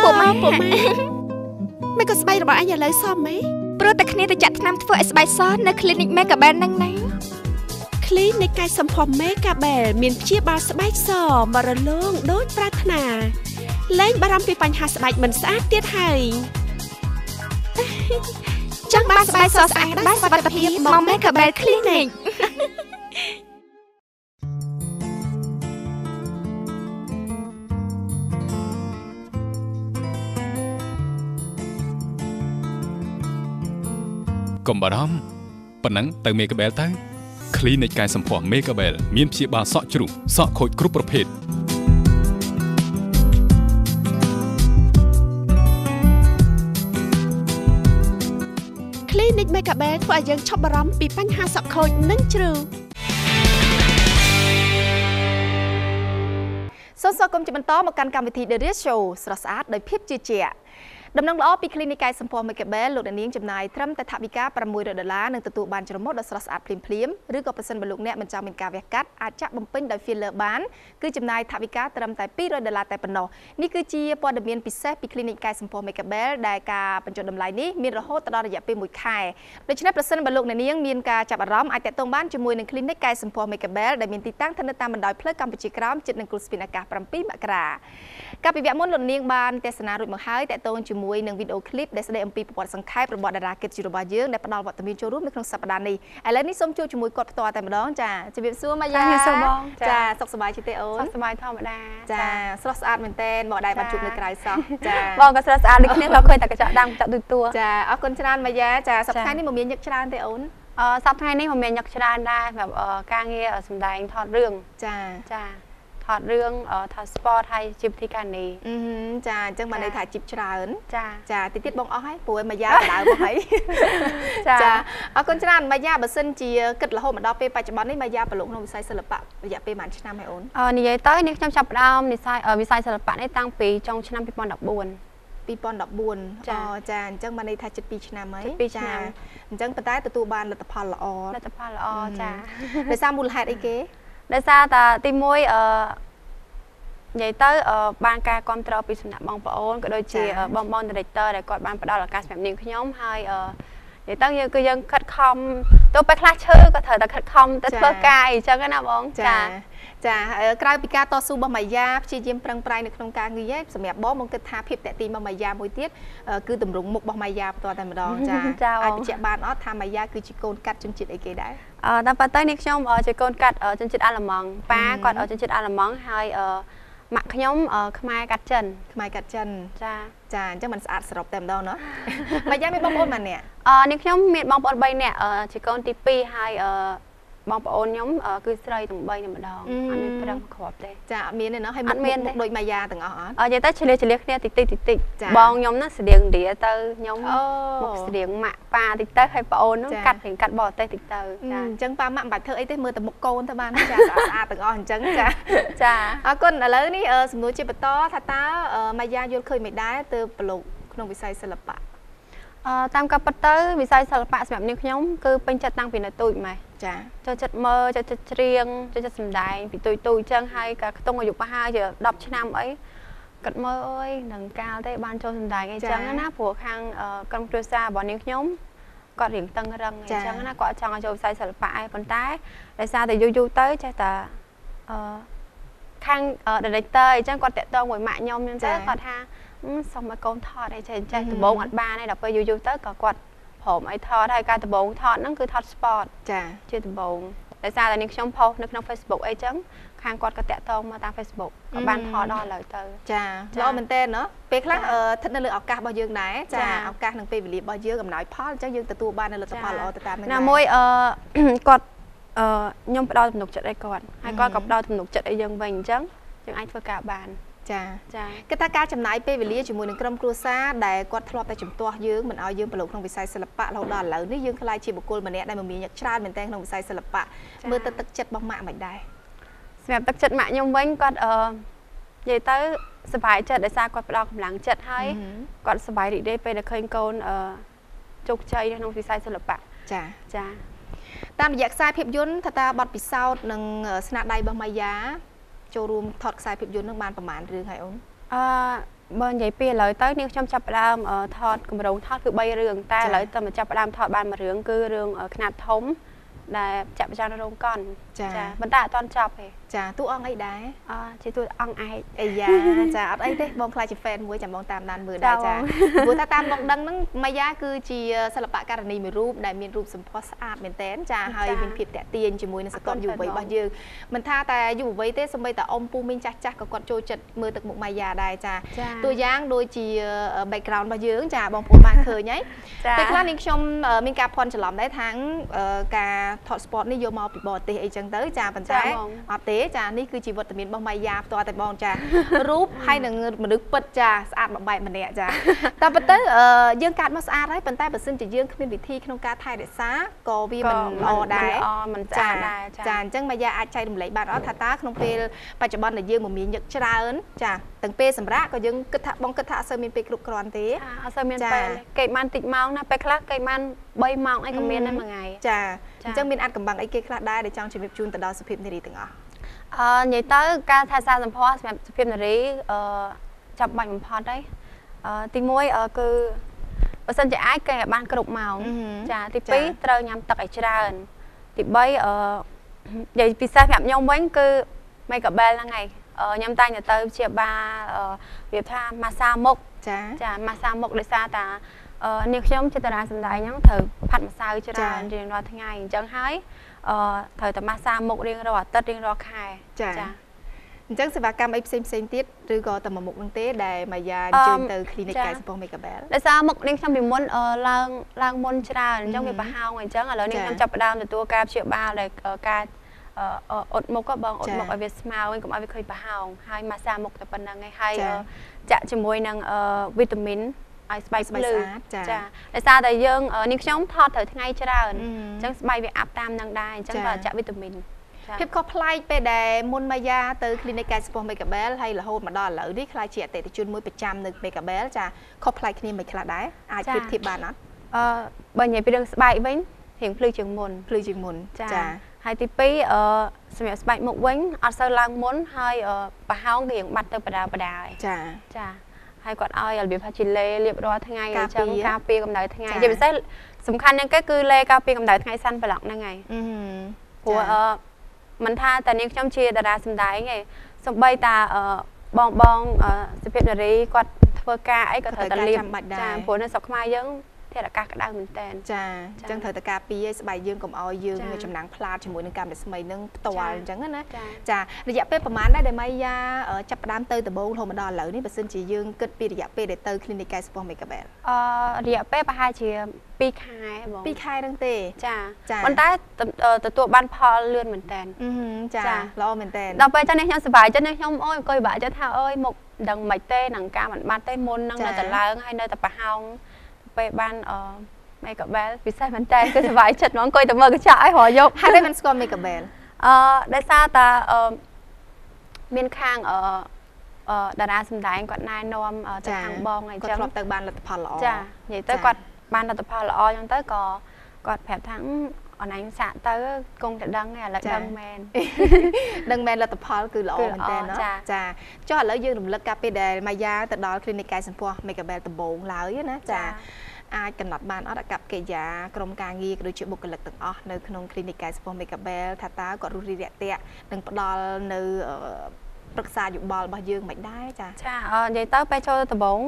ពួកម៉ាមិនក៏ស្បែករបស់អញឥឡូវសមហ៎ព្រោះតែគ្នាទៅចាក់ថ្នាំធ្វើឲ្យស្បែកសនៅ Clinic Mega Bell ហ្នឹងណា Clinic កែសម្ផស្ស Mega Bell មានព្យាបាលស្បែកសមរលោងដូចប្រាថ្នាលែងបារម្ភពីបញ្ហាស្បែកមិនស្អាតទៀតហើយចង់បានស្បែកសស្អាតបានសុវត្ថិភាពមក Mega Bell Clinic កុំបារម្ភប៉ុណ្ណឹងទៅមេកាបែលទៅ Clinic កែសម្ផស្សមេកាបែលមានព្យាបាលសក់ជ្រុះសក់ខូចគ្រប់ប្រភេទ Clinic Mecabel ធ្វើឲ្យយើងឈប់បារម្ភពីបញ្ហាសក់ខូចនិងជ្រុះសូមស្វាគមន៍ជាបន្តមកកាន់កម្មវិធី The Real Show ស្រស់ស្អាតដោយភាពជឿជាក់ដំណឹងល្អពី Clinic កែសម្ផស្ស Mecabel លោកអ្នកនាងចំណាយត្រឹមតែថវិកា600ដុល្លារនឹងទទួលបានច្រមុះដ៏ស្រស់ស្អាតភ្លាមៗឬក៏ប្រសិនបើលោកអ្នកមិនចង់មានការវះកាត់អាចចាក់បំពេញដោយ filler បានគឺចំណាយថវិកាត្រឹមតែ200ដុល្លារតែប៉ុណ្ណោះនេះគឺជាព័ត៌មានពិសេសពី Clinic កែសម្ផស្ស Mecabel ដែលការបញ្ចុះតម្លៃនេះមានរហូតដល់រយៈពេល1ខែដូច្នេះប្រសិនបើលោកអ្នកនាងមានការចាប់អារម្មណ៍អាចទាក់ទងបានជាមួយនឹង Clinic កែសម្ផស្ស Mecabel ដែលមានទីតាំងស្ថិតនៅតាមបណ្ដោយផ្លូវកម្ពុជាក្រោមជិតនឹងគ្រូស្ពានអាកាស7មករាកាលពីវគ្គមុនលោកនាងបានទស្សនារួចមកហើយទាក់ទងជាមួយនឹងវីដេអូឃ្លីបដែលស្ដីអំពីប្រវត្តិសង្ខេបរបស់តារាកិត្តិយសរបស់យើងដែលផ្ដល់វត្តមានចូលរួមនៅក្នុងសប្តាហ៍នេះឥឡូវនេះសូមជួបជាមួយគាត់ផ្ទាល់តែម្ដងចាជំរាបសួរម៉ាយ៉ាសួរបងចាសុខសប្បាយទេអូនសុខសប្បាយធម្មតាចាស្រស់ស្អាតមែនទែនមកដែរបានជួបនៅក្រៅសោះចាបងក៏ស្រស់ស្អាតដូចគ្នាក៏ឃើញតែកញ្ចក់ដាំកញ្ចក់ទូទួចាអរគុណច្រើនម៉ាយ៉ាចាសប្តាហ៍នេះមកមានញឹកច្រើនទេអូនសប្តាហ៍នេះមកមានញឹកច្រើនដែរសម្រាប់ការងារសម្ដែងថតរឿងចាចាថតរឿងថត sport ហើយជាពិធីការនីចាអញ្ចឹងបានន័យថាជីបច្រើនចាចាតិចទៀតបងអស់ហើយព្រោះម៉ាយ៉ាដៅមកហើយចាអរគុណច្រើនម៉ាយ៉ាបើសិនជាគិតរហូតមកដល់ពេលបច្ចុប្បន្ននេះម៉ាយ៉ាប្រឡូកក្នុងវិស័យសិល្បៈរយៈពេលប៉ុន្មានឆ្នាំហើយអូននិយាយទៅនេះខ្ញុំចាប់ផ្ដើមវិស័យសិល្បៈនេះតាំងពីចុងឆ្នាំ2014 2014ចាចាអញ្ចឹងបានន័យថាជិត2ឆ្នាំហើយចាអញ្ចឹងប៉ុន្តែទទួលបានលទ្ធផលល្អលទ្ធផលល្អចាដោយសារមូលហេតុអីគេដោយសារតែទី1និយាយទៅបានការគ្រប់គ្រងពីសំណាក់បងប្អូនក៏ដូចជាបងបង director ដែលគាត់បានផ្ដល់ឱកាសសម្រាប់នាងខ្ញុំហើយនិយាយទៅយើងគឺយើងខិតខំទោះពេលខ្លះឈឺក៏ត្រូវតែខិតខំទៅធ្វើការអីចឹងណាបងចាចាក្រៅពីការតស៊ូរបស់ម៉ាយ៉ាព្យាយាមប្រឹងប្រែងនៅក្នុងការងារឯងសម្រាប់បងមកគិតថាភាពតាក់ទាញរបស់ម៉ាយ៉ាមួយទៀតគឺទម្រង់មុខរបស់ម៉ាយ៉ាផ្ទាល់តែម្ដងចាអាចបញ្ជាក់បានអត់ថាម៉ាយ៉ាគឺជាកូនកាត់ជនជាតិអីគេដែរតាមពិតទៅនេះខ្ញុំជាកូនកាត់ជនជាតិអាល្លឺម៉ង់ប៉ាគាត់ជនជាតិអាល្លឺម៉ង់ហើយម៉ាក់ខ្ញុំខ្មែរកាត់ចិនខ្មែរកាត់ចិនចាចាអញ្ចឹងมันស្អាតសរុបតែម្ដងណោះម៉ាយ៉ាមានបងប្អូនប៉ុន្មាននាក់នេះខ្ញុំមានបងប្អូន3នាក់ជាកូនទី2ហើយបងប្អូនខ្ញុំគឺស្រីទាំង3តែម្ដងអត់មានប្រឹងគ្រាប់ទេចាអត់មានទេណោះហើយមុខដូចម៉ាយ៉ាទាំងអស់អត់និយាយទៅឆ្លៀសគ្នាតិចតិចតិចបងខ្ញុំណាស្តៀងឌីទៅខ្ញុំមុខស្តៀងម៉ាក់ប៉ាតិចទៅហើយប្អូនហ្នឹងកាត់រៀងកាត់បរទេសតិចទៅចាអញ្ចឹងប៉ាម៉ាក់មិនបាច់ធ្វើអីទេមើលតែមុខកូនទៅបានចាស្អាតស្អាតទាំងអស់អញ្ចឹងចាចាអរគុណឥឡូវនេះសំណួរជាបន្តថាតើម៉ាយ៉ាយល់ឃើញមិនដែរទៅប្រឡូកក្នុងវិស័យសិល្បៈតាមការពិតទៅវិស័យសិល្បៈសម្រាប់នាងខ្ញុំគឺពេញចិត្តតាំងពីនៅទូចម៉េះចាចូលចិត្តមើលចូលចិត្តច្រៀងចូលចិត្តសម្ដែងពីទូចទូចចឹងហើយក៏ខ្ទង់អាយុប្រហែលជា10ឆ្នាំអីគាត់មើលអើយនឹងកាលទេបានចូលសម្ដែងអីចឹងណាព្រោះខាងក្រុមគ្រួសាររបស់នាងខ្ញុំគាត់រៀងតឹងរឹងអីចឹងណាគាត់ចង់ឲ្យចូលវិស័យសិល្បៈឯងប៉ុន្តែដោយសារតែយូរយូរទៅចេះតែខាង director អីចឹងគាត់តាក់ទងមួយម៉ាក់ខ្ញុំចឹងទៅគាត់ថាសុំឲ្យកូនថតអីចេះចេះដំបូងអត់បានទេដល់ពេលយូរយូរទៅក៏គាត់ព្រមឲ្យថតហើយការដំបូងថតហ្នឹងគឺថត sport ចាជាដំបូងដោយសារតែនាងខ្ញុំផុសនៅក្នុង Facebook អីចឹងខាងគាត់ក៏តាក់ទងមកតាម Facebook ក៏បានថតដល់ឥឡូវទៅចាល្អមែនតើណោះពេលខ្លះស្ថិតនៅលើឱកាសរបស់យើងដែរចាឱកាសនិងពេលវេលារបស់យើងអំណោយផលអញ្ចឹងយើងទទួលបាននៅលទ្ធផលល្អទៅតាមនឹងណាមួយគាត់ខ្ញុំផ្ដល់ទំនុកចិត្តឲ្យគាត់ហើយគាត់ក៏ផ្ដល់ទំនុកចិត្តឲ្យយើងវិញអញ្ចឹងយើងអាចធ្វើការបានចាចាគិតថាការចំណាយពេលវេលាជាមួយនឹងក្រុមគ្រួសារដែលគាត់ធ្លាប់តែជំទាស់យើងមិនឲ្យយើងប្រឡូកក្នុងវិស័យសិល្បៈរហូតដល់ឥឡូវនេះយើងក្លាយជាបុគ្គលម្នាក់ដែលមមាញឹកច្រើនមែនទែនក្នុងវិស័យសិល្បៈមើលទៅទឹកចិត្តរបស់ម៉ាក់មិនដែរសម្រាប់ទឹកចិត្តម៉ាក់ខ្ញុំវិញគាត់និយាយទៅសប្បាយចិត្តដោយសារគាត់ផ្ដល់កម្លាំងចិត្តហើយគាត់សប្បាយរីករាយពេលដែលឃើញកូនជោគជ័យក្នុងវិស័យសិល្បៈចាចាតាមរយៈខ្សែភាពយន្តថាតើបទពិសោធន៍និងស្នាដៃរបស់ម៉ាយ៉ាចូលរួមថតខ្សែភាពយន្តនឹងបានប្រហែលរឿងហើយអូនបើនិយាយពីឥឡូវទៅនាងខ្ញុំចាប់ផ្ដើមថតគម្រោងថតគឺ3រឿងតែឥឡូវតែមកចាប់ផ្ដើមថតបានមួយរឿងគឺរឿងខ្នាតធំដែលចាក់ប្រចាំរោងកុនចាប៉ុន្តែអត់ទាន់ចប់ទេ ចាតួអង្គអីដែរជាតួអង្គឯកអាយ៉ាចាអត់អីទេបងខ្លាចជា fan មួយចាំបងតាមដានមើលដែរចាព្រោះថាតាមបងដឹងហ្នឹងម៉ាយ៉ាគឺជាសិល្បករនីមួយរូបដែលមានរូបសម្ផស្សស្អាតមែនទែនចាហើយមានភាពតាក់ទាញជាមួយនឹងសកលយុវវ័យរបស់យើងមិនថាតែយុវវ័យទេសូម្បីតែអ៊ំពូមីងចាស់ចាស់ក៏គាត់ចូលចិត្តមើលទឹកមុខម៉ាយ៉ាដែរចាតួយ៉ាងដូចជា background របស់យើងចាបងប្អូនបានឃើញហើយពេលខ្លះនាងខ្ញុំមានការភ័ន្តច្រឡំដែរថាការថត sport នេះយកមកពីបរទេសអីចឹងទៅចាប៉ុន្តែអត់ទេចានេះគឺជាវត្តមានរបស់ម៉ាយ៉ាផ្ទាល់តែបងចារូបហើយនឹងមនុស្សពិតចាស្អាតមួយបែបម្នាក់ចាតែប៉ុន្តែយើងកើតមកស្អាតហើយប៉ុន្តែបើសិនជាយើងគ្មានវិធីក្នុងការថែរក្សាក៏វាមិនល្អដែរមិនស្អាតដែរចាអញ្ចឹងម៉ាយ៉ាអាចចែករំលែកបានអត់ថាតើក្នុងពេលបច្ចុប្បន្នដែលយើងមមាញឹកច្រើនចាទាំងពេលសម្រាប់ក៏យើងគិតថាបងគិតថាអត់សូវមានពេលគ្រប់គ្រាន់ទេអត់សូវមានពេលគេបានតិចម៉ោងណាពេលខ្លះគេបាន3ម៉ោងអីក៏មានដែរមួយថ្ងៃចាអញ្ចឹងមានអាចកំបាំងអីគេខ្លះដែរដែលចង់ជម្រាបជូនទៅដល់សុភាពនារីទាំងអស់និយាយទៅការថែរក្សាសម្ផស្សសម្រាប់សុភាពនារីចាប់បាច់បំផុតហើយទី1គឺបើសិនជាអាចគេឲ្យបានគ្រប់ម៉ោងចាទី2ត្រូវញ៉ាំទឹកឲ្យច្រើនទី3និយាយពិសេសសម្រាប់ខ្ញុំវិញគឺមេកាបែលហ្នឹងឯងខ្ញុំតែងទៅព្យាបាលរបៀបថាម៉ាសាមុខចាម៉ាសាមុខដោយសារតានាងខ្ញុំជាតារាសម្ដែងហ្នឹងត្រូវផាត់ម្សៅច្រើនរៀងរាល់ថ្ងៃអញ្ចឹងហើយត្រូវតែម៉ាសាមុខរៀងរាល់អាទិត្យរៀងរាល់ខែចាអញ្ចឹងសេវាកម្មអីផ្សេងផ្សេងទៀតឬក៏តែមួយមុខនឹងទេដែលម៉ាយ៉ាអញ្ជើញទៅ clinic កែសម្ផស្សមេកាបែលដោយសារមុខនាងខ្ញុំពីមុនឡើងមុនច្រើនអញ្ចឹងវាប្រហោងអញ្ចឹងឥឡូវនេះខ្ញុំចាប់ផ្ដើមទទួលការព្យាបាលដែលការអត់មុខក៏បងអត់មុខឲ្យវាស្មើវិញកុំឲ្យវាឃើញប្រហោងហើយម៉ាសាមុខតែប៉ុណ្្នឹងឯងហើយចាក់ជាមួយនឹងវីតាមីនឲ្យស្បែកភ្លឺចាដោយសារតែយើងនាងខ្ញុំថតត្រូវថ្ងៃច្រើនអញ្ចឹងស្បែកវាអាប់តាមនឹងដែរអញ្ចឹងបើចាក់វីតាមីនភាពខុសប្លែកពេលដែលមុនម៉ាយ៉ាទៅ clinic កែសម្ផស្សមេកាបែលហើយរហូតមកដល់ឥឡូវនេះក្លាយជាអតិថិជនមួយប្រចាំនៅមេកាបែលចាខុសប្លែកគ្នាមិនខ្លះដែរអាចប្រៀបធៀបបានអត់បើនិយាយពីរឿងស្បែកវិញរៀងភ្លឺជាងមុនភ្លឺជាងមុនចាហើយទី2សម្រាប់ស្បែកមុខវិញអត់សូវឡើងមុនហើយប្រហោងរៀងបាត់ទៅបដាបដាហើយចាចាហើយគាត់ឲ្យរបៀបថាជីលេលាបរាល់ថ្ងៃអញ្ចឹងការពារកម្ដៅថ្ងៃជាពិសេសសំខាន់ជាងគេគឺលេការពារកម្ដៅថ្ងៃសាន់ប្លុកហ្នឹងហើយព្រោះមិនថាតែនាងខ្ញុំជាតារាសម្ដែងទេសូម្បីតាបងសុភាពនារីគាត់ធ្វើការអីក៏ត្រូវតែលាបចាព្រោះនៅស្រុកខ្មែរយើងធាតុអាកាសក្តៅមែនតើចាអញ្ចឹងត្រូវតែការពារឲ្យស្បែកយើងកុំឲ្យយើងចំណាំងផ្លាតជាមួយនឹងកាំរស្មីនឹងផ្ទាល់អញ្ចឹងណាចារយៈពេលប្រហែលដែរដែលម៉ាយ៉ាចាប់ផ្ដើមទៅដំបូងរហូតមកដល់ឥឡូវនេះបើសិនជាយើងគិតពីរយៈពេលដែលទៅ clinic កែសម្ផស្សមេកាបែលរយៈពេលប្រហែលជា2ខែបង2ខែហ្នឹងទេចាប៉ុន្តែទទួលបានផលលឿនមែនតើចាល្អមែនតើដល់ពេលចឹងនេះខ្ញុំសប្បាយចិត្តនេះខ្ញុំអូយអង្គុយបាក់ចិត្តថាអើយមុខដឹងមិនទេនឹងការមិនបាត់ទេមុននឹងនៅតែឡើងហើយនៅតែប្រហោងពេលបានមេកាបែលពិសេសមែនតើគឺសប្បាយចិត្តហ្មងអង្គុយតែមើលកញ្ចក់ឲ្យរយប់ហើយមិនស្គាល់មេកាបែលដោយសារតាមានខាងតារាសម្ដែងគាត់ណែនាំទៅខាងបងអីចឹងគាត់ធ្លាប់ទៅបានលទ្ធផលល្អចានិយាយទៅគាត់បានលទ្ធផលល្អចឹងទៅក៏គាត់ប្រាប់ថាអនឯងសាកទៅគង់តែដឹងឯឥឡូវដឹងមែនដឹងមែនលទ្ធផលគឺល្អមែនតើណោះចាចុះឥឡូវយើងរំលឹកកាលពេលដែលម៉ាយ៉ាទៅដល់ clinic កែសម្ផស្សមេកាបែលដំបូងឡើយណាចាអាចកំណត់បានអត់អាកប្បកិរិយាក្រុមការងារក៏ដូចជាបុគ្គលិកទាំងអស់នៅក្នុង clinic កែសម្ផស្សមេកាបែលថាតើគាត់រុះរាយរាក់ទាក់និងផ្ដល់នៅប្រឹក្សាយោបល់របស់យើងមិនដែរចាចានិយាយទៅពេលចូលដំបូង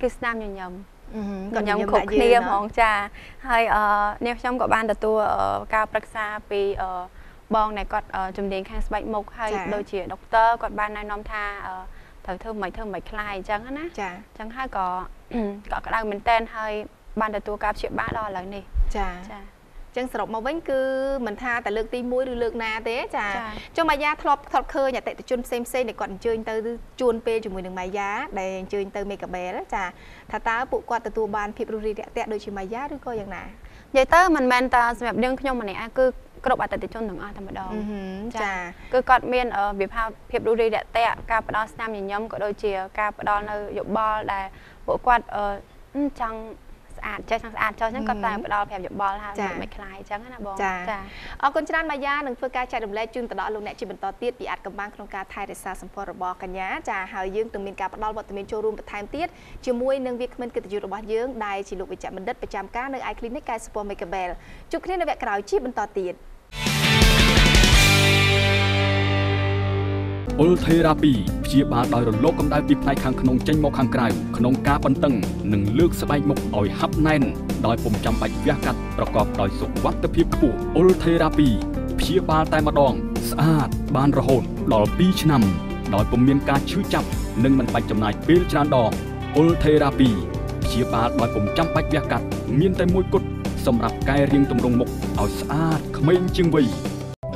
គឺស្នាមញញឹមគាត់ញ៉ាំគ្រប់គ្នាហ្មងចាហើយនាងខ្ញុំក៏បានទទួលការប្រឹក្សាពីបងដែលគាត់ជំនាញខាងស្បែកមុខហើយដូចជាដុកទ័រគាត់បានណែនាំថាត្រូវធ្វើមិនធ្វើមិនខ្លាយអញ្ចឹងណាចាអញ្ចឹងហើយក៏ក្តៅមែនតែនហើយបានទទួលការព្យាបាលដល់ឥឡូវនេះចាចាចឹងសរុបមកវិញគឺមិនថាតែលើកទី1ឬលើកណាទេចាចុះម៉ាយ៉ាធ្លាប់ឃើញអតិថិជនផ្សេងផ្សេងដែលគាត់អញ្ជើញទៅជួនពេលជាមួយនឹងម៉ាយ៉ាដែលអញ្ជើញទៅមេកាបែលចាថាតើពួកគាត់ទទួលបានភាពរុះរាយរាក់ទាក់ដូចជាម៉ាយ៉ាឬក៏យ៉ាងណានិយាយទៅមិនមែនតែសម្រាប់នាងខ្ញុំម្នាក់ឯងគឺគ្រប់អតិថិជនទាំងអស់តែម្ដងចាគឺគាត់មានវិភាភាពរុះរាយរាក់ទាក់ការផ្ដល់ស្នាមញញឹមក៏ដូចជាការផ្ដល់នៅយោបល់ដែលពួកគាត់ចង់ស្អាតចេះចង់ស្អាតចុះអញ្ចឹងគាត់តែផ្ដល់ប្រាប់យោបល់ថាមិនខ្លាយអញ្ចឹងណាបងចាអរគុណច្រើនម៉ាយ៉ានឹងធ្វើការចែករំលែកជូនទៅដល់លោកអ្នកជាបន្តទៀតពីអាចកំបាំងក្នុងការថែរក្សាសម្ផស្សរបស់កញ្ញាចាហើយយើងនឹងមានការផ្ដល់វត្តមានចូលរួមបន្ថែមទៀតជាមួយនឹងវាគ្មិនកិត្តិយសរបស់យើងដែលជាលោកវិជ្ជបណ្ឌិតប្រចាំការនៅឯ clinic កែសម្ផស្សមេកាបែលជួបគ្នានៅវគ្គក្រោយជាបន្តទៀត Ultherapy ព្យាបាលដោយរលកកម្ដៅពីផ្នែកខាងក្នុងចេញមកខាងក្រៅក្នុងការបន្តឹងនិងលើកស្បែកមុខឲ្យហាប់ណែនដោយពុំចាំបាច់វះកាត់ប្រកបដោយសុវត្ថិភាពខ្ពស់ Ultherapy ព្យាបាលតែម្ដងស្អាតបានរហូតដល់2ឆ្នាំដោយពុំមានការឈឺចាប់និងមិនបាច់ចំណាយពេលច្រើនដង Ultherapy ព្យាបាលដោយពុំចាំបាច់វះកាត់មានតែមួយគត់សម្រាប់កែរាងទម្រង់មុខឲ្យស្អាតក្មេងជាងវ័យ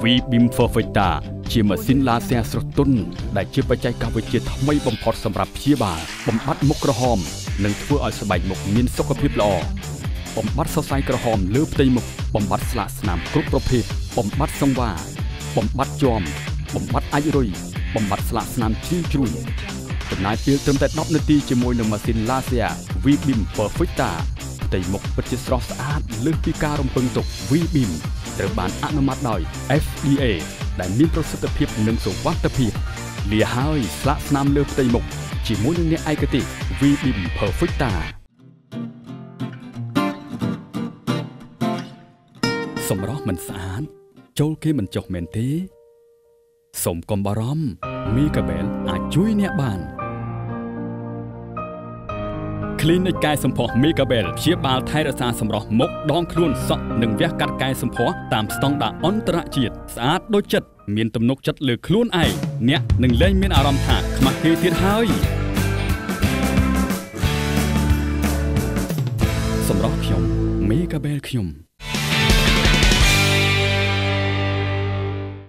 V-Beam Perfecta ជាម៉ាស៊ីនឡាស៊ែស្រទន់ដែលជាបច្ចេកវិទ្យាថ្មីបំផុតសម្រាប់ព្យាបាលបំបត្តិមុខក្រហមនិងធ្វើឲ្យស្បែកមុខមានសុខភាពល្អបំបត្តិសរសៃក្រហមលើផ្ទៃមុខបំបត្តិស្លាកស្នាមគ្រប់ប្រភេទបំបត្តិសង្វាបំបត្តិជាំបំបត្តិអាចរុយបំបត្តិស្លាកស្នាមជ្រីវជ្រួញចំណាយពេលត្រឹមតែ10នាទីជាមួយនឹងម៉ាស៊ីនឡាស៊ែ V-Beam Perfecta ផ្ទៃមុខពិតជាស្រស់ស្អាតលើសពីការរំពឹងទុក V-Beam ត្រូវបានអនុម័តដោយ FDA ដែលមានប្រសិទ្ធភាពនិងសុវត្ថិភាពលាហើយស្លាកស្នាមលើផ្ទៃមុខជាមួយនឹងអ្នកឯកទេស V-Beam Perfecta សម្រស់មិនស្អាតចូលគេមិនចុះមែនទេសូមកុំបារម្ភ Mekabel អាចជួយអ្នកបាន Clinic កែសម្ផស្ស Mekabel ព្យាបាលថែរក្សាសម្រស់មុខដងខ្លួនសក់និងវះកាត់កែសម្ផស្សតាមស្តង់ដារអន្តរជាតិស្អាតដូចចិត្តមានទំនុកចិត្តលើខ្លួនឯងអ្នកនឹងលែងមានអារម្មណ៍ថាខ្មាស់គេទៀតហើយសម្រស់ខ្ញុំ Mekabel ខ្ញុំ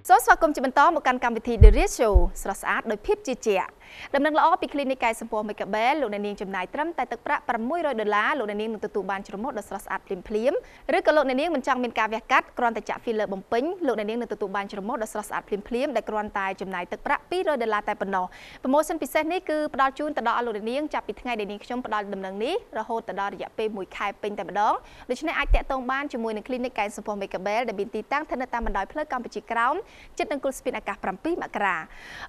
សូមស្វាគមន៍ជាបន្តមកកាន់កម្មវិធី The Real Show ស្រស់ស្អាតដោយភាពជឿជាក់ដំណឹងល្អពី Clinic កែសម្ផស្ស Mekabel លោកអ្នកនាងចំណាយត្រឹមតែទឹកប្រាក់$600លោកអ្នកនាងនឹងទទួលបានច្រមុះដ៏ស្រស់ស្អាតភ្លាមៗឬក៏លោកអ្នកនាងមិនចង់មានការវះកាត់គ្រាន់តែចាក់ filler បំពេញលោកអ្នកនាងនឹងទទួលបានច្រមុះដ៏ស្រស់ស្អាតភ្លាមៗដែលគ្រាន់តែចំណាយទឹកប្រាក់$200តែប៉ុណ្ណោះ Promotion ពិសេសនេះគឺផ្ដល់ជូនទៅដល់លោកអ្នកនាងចាប់ពីថ្ងៃដែលនាងខ្ញុំផ្ដល់ដំណឹងនេះរហូតទៅដល់រយៈពេល1ខែពេញតែម្ដងដូច្នេះអាចតាក់ទងបានជាមួយនឹង Clinic កែសម្ផស្ស Mekabel ដែលមានទីតាំងស្ថិតនៅតាមបណ្ដោយផ្លូវកម្ពុជាក្រោមជិតនឹងគល់ស្ពានអាកាស7មករា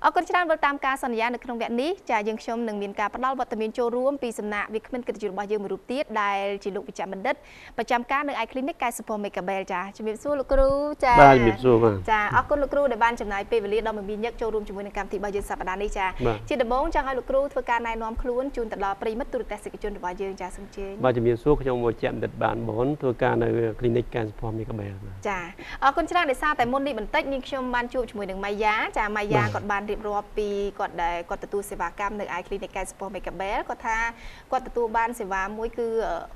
អរគុណច្រើនវិលតាមការសន្យានៅក្នុងវគ្គនេះចាយើងខ្ញុំនឹងមានការផ្ដល់វត្តមានចូលរួមពីសំណាក់វាគ្មិនកិត្តិយសរបស់យើងមួយរូបទៀតដែលជាលោកវិជ្ជបណ្ឌិតប្រចាំការនៅឯ Clinic កែសម្ផស្ស Mekabel ចាជំរាបសួរលោកគ្រូចាបាទជំរាបសួរបាទចាអរគុណលោកគ្រូដែលបានចំណាយពេលវេលាដ៏មមាញឹកចូលរួមជាមួយនឹងកម្មវិធីរបស់យើងសប្តាហ៍នេះចាជាដំបូងចង់ឲ្យលោកគ្រូធ្វើការណែនាំខ្លួនជូនទៅដល់ប្រិយមិត្តទូរទស្សនិកជនរបស់យើងចាសូមអញ្ជើញបាទជំរាបសួរខ្ញុំវិជ្ជបណ្ឌិតបានបនធ្វើការនៅ Clinic កែសម្ផស្ស Mekabel ចាអរគុណច្រើនដោយសារតែមុននេះបន្តិចនាងខ្ញុំបានជួបជាមួយនឹងម៉ៃយ៉ាចាម៉ៃយ៉ាគាត់បានរៀបរាប់ពីគាត់ដែលគាត់ទទួលសេវាកម្មនៅឯ Clinic កែសម្ផស្ស Mekabel គាត់ថាគាត់ទទួលបានសេវាមួយគឺ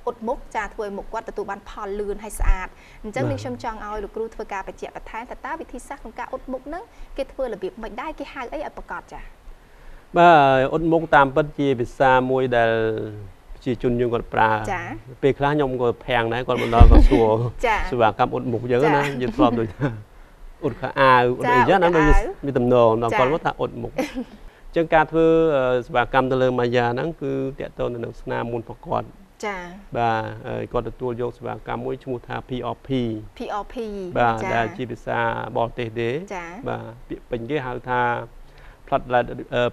អ៊ុតមុខចាធ្វើឲ្យមុខគាត់ទទួលបានផលលឿនហើយស្អាតអញ្ចឹងនាងខ្ញុំចង់ឲ្យលោកគ្រូធ្វើការបញ្ជាក់បន្ថែមថាតើវិធីសាស្ត្រក្នុងការអ៊ុតមុខហ្នឹងគេធ្វើរបៀបម៉េចដែរគេហៅអីឲ្យប្រាកដចាបាទអ៊ុតមុខតាមពិតជាភាសាមួយដែលប្រជាជនយើងគាត់ប្រើពេលខ្លះខ្ញុំក៏ភាំងដែរគាត់មកដល់គាត់សួរសេវាកម្មអ៊ុតមុខអញ្ចឹងណាយើងធ្លាប់ដូចថាអ៊ុតខោអាវអ៊ុតអីចឹងណាដូចមានតំណងដល់គាត់មកថាអ៊ុតមុខអញ្ចឹងការធ្វើសេវាកម្មទៅលើម៉ាយ៉ាហ្នឹងគឺតាក់ទងទៅនឹងស្នាមមុនប្រកបចាបាទគាត់ទទួលយកសេវាកម្មមួយឈ្មោះថា PRP PRP បាទដែលជាភាសាបរទេសទេបាទពាក្យពេញគេហៅថា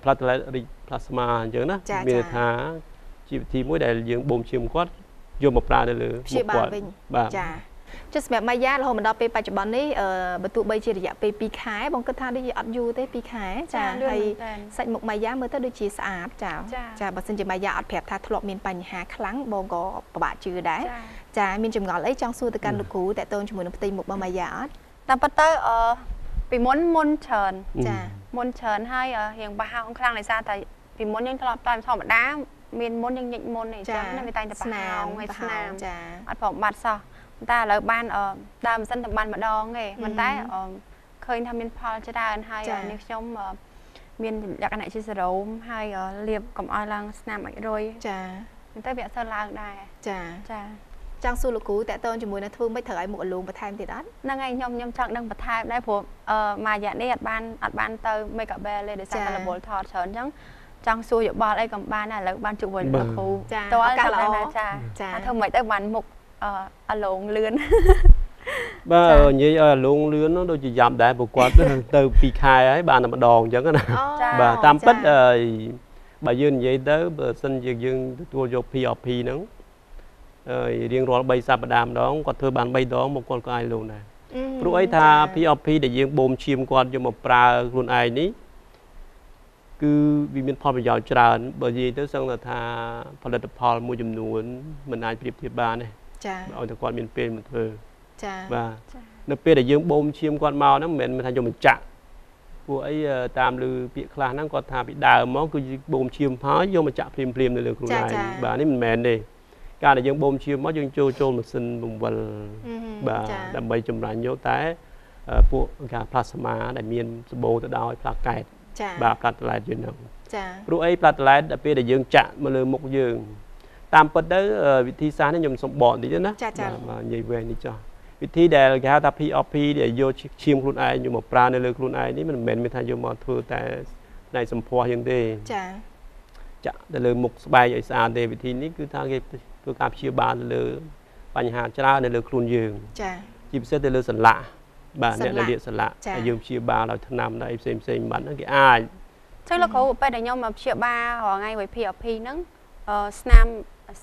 platelet rich plasma អញ្ចឹងណាមានន័យថាជាវិធីមួយដែលយើងបូមឈាមគាត់យកមកប្រើនៅលើមុខគាត់បាទចាចុះសម្រាប់ម៉ាយ៉ារហូតមកដល់ពេលបច្ចុប្បន្ននេះបើទោះបីជារយៈពេល2ខែបងគិតថាដូចជាអត់យូរទេ2ខែចាហើយសាច់មុខម៉ាយ៉ាមើលទៅដូចជាស្អាតចាចាបើសិនជាម៉ាយ៉ាអត់ប្រាប់ថាធ្លាប់មានបញ្ហាខ្លាំងបងក៏ពិបាកជឿដែរចាមានចម្ងល់អីចង់សួរទៅកាន់លោកគ្រូតើតូនជាមួយនឹងផ្ទៃមុខរបស់ម៉ាយ៉ាអត់តាមពិតទៅពីមុនមុនច្រើនចាមុនច្រើនហើយរៀងប្រហោងខ្លាំងដោយសារតែពីមុនយើងធ្លាប់តាមធម្មតាមានមុនយើងញិចមុនអីចឹងណាវាតែងតែប្រហោងហើយស្នាមចាអត់ព្រមបាត់សោះតែឥឡូវបានដើមម៉ាស៊ីនតែបានម្ដងទេប៉ុន្តែឃើញថាមានផលច្រើនហើយនេះខ្ញុំមានលក្ខណៈជាសេរ៉ូមហើយលាបកុំឲ្យឡើងស្នាមអាចរុយចាប៉ុន្តែវាអត់សូវឡើងដែរចាចាចង់សួរលោកគ្រូតើតើជាមួយនឹងធ្វើមិនត្រូវឲ្យមុខអលងបន្ថែមទៀតអត់ហ្នឹងហើយខ្ញុំចង់ដឹងបន្ថែមដែរព្រោះមួយរយៈនេះអត់បានទៅ Mekabel ទេដោយសារតែរវល់ថតច្រើនអញ្ចឹងចង់សួរយោបល់អីក៏បានដែរឥឡូវបានជួបវិញលោកគ្រូតើចង់ដឹងថាចាធ្វើមិនទៅបានមុខអលងលឿនបាទនិយាយឲ្យអលងលឿនដូចជាយ៉ាប់ដែរព្រោះគាត់ទៅ2ខែហើយបានតែម្ដងអញ្ចឹងណាបាទតាមពិតបើយើងនិយាយទៅបើសិនជាយើងទទួលយក PRP ហ្នឹងរៀងរាល់3សប្តាហ៍ម្ដងគាត់ធ្វើបាន3ដងមកគាត់ក៏អាចលងដែរព្រោះអីថា PRP ដែលយើងបូមឈាមគាត់យកមកប្រើខ្លួនឯងនេះ គឺវាមានផលប្រយោជន៍ច្រើនបើនិយាយទៅសឹងថាផលិតផលមួយចំនួនមិនអាចប្រៀបធៀបបានទេចាឲ្យតែគាត់មានពេលមកធ្វើចាបាទនៅពេលដែលយើងបូមឈាមគាត់មកហ្នឹងមិនមែនថាយកមកចាក់ពួកអីតាមឮពាក្យខ្លះហ្នឹងគាត់ថាពីដើមមកគឺបូមឈាមហើយយកមកចាក់ភ្លាមភ្លាមនៅលើខ្លួនឯងបាទនេះមិនមែនទេការដែលយើងបូមឈាមមកយើងចូលម៉ាស៊ីនបង្វិលបាទដើម្បីចម្រាញ់យកតែពួកការផ្លាស្មាដែលមានសម្បូរទៅដោយផ្លាកែតបាទផ្លាតឡែតយើងហ្នឹងចាព្រោះអីផ្លាតឡែតដល់ពេលដែលយើងចាក់មកលើមុខយើងតាមពិតទៅវិធីសាស្ត្រនេះខ្ញុំសូមបកបន្តិចណាបាទនិយាយវែងនេះចោះវិធីដែលគេហៅថា PRP ដែលយកឈាមខ្លួនឯងយកមកប្រើនៅលើខ្លួនឯងនេះមិនមែនមានថាយកមកធ្វើតែផ្នែកសម្ផស្សយើងទេចាចាក់ទៅលើមុខស្បែកឲ្យស្អាតទេវិធីនេះគឺថាគេធ្វើការព្យាបាលទៅលើបញ្ហាច្រើននៅលើខ្លួនយើងចាជាពិសេសទៅលើសន្លាក់បាទអ្នកដែលលាកសន្លាក់ហើយយើងព្យាបាលដោយថ្នាំដោយផ្សេងផ្សេងបាត់ហ្នឹងគេអាចចឹងលោកគ្រូពេលដែលខ្ញុំមកព្យាបាលរាល់ថ្ងៃvới PRP ហ្នឹងស្នាម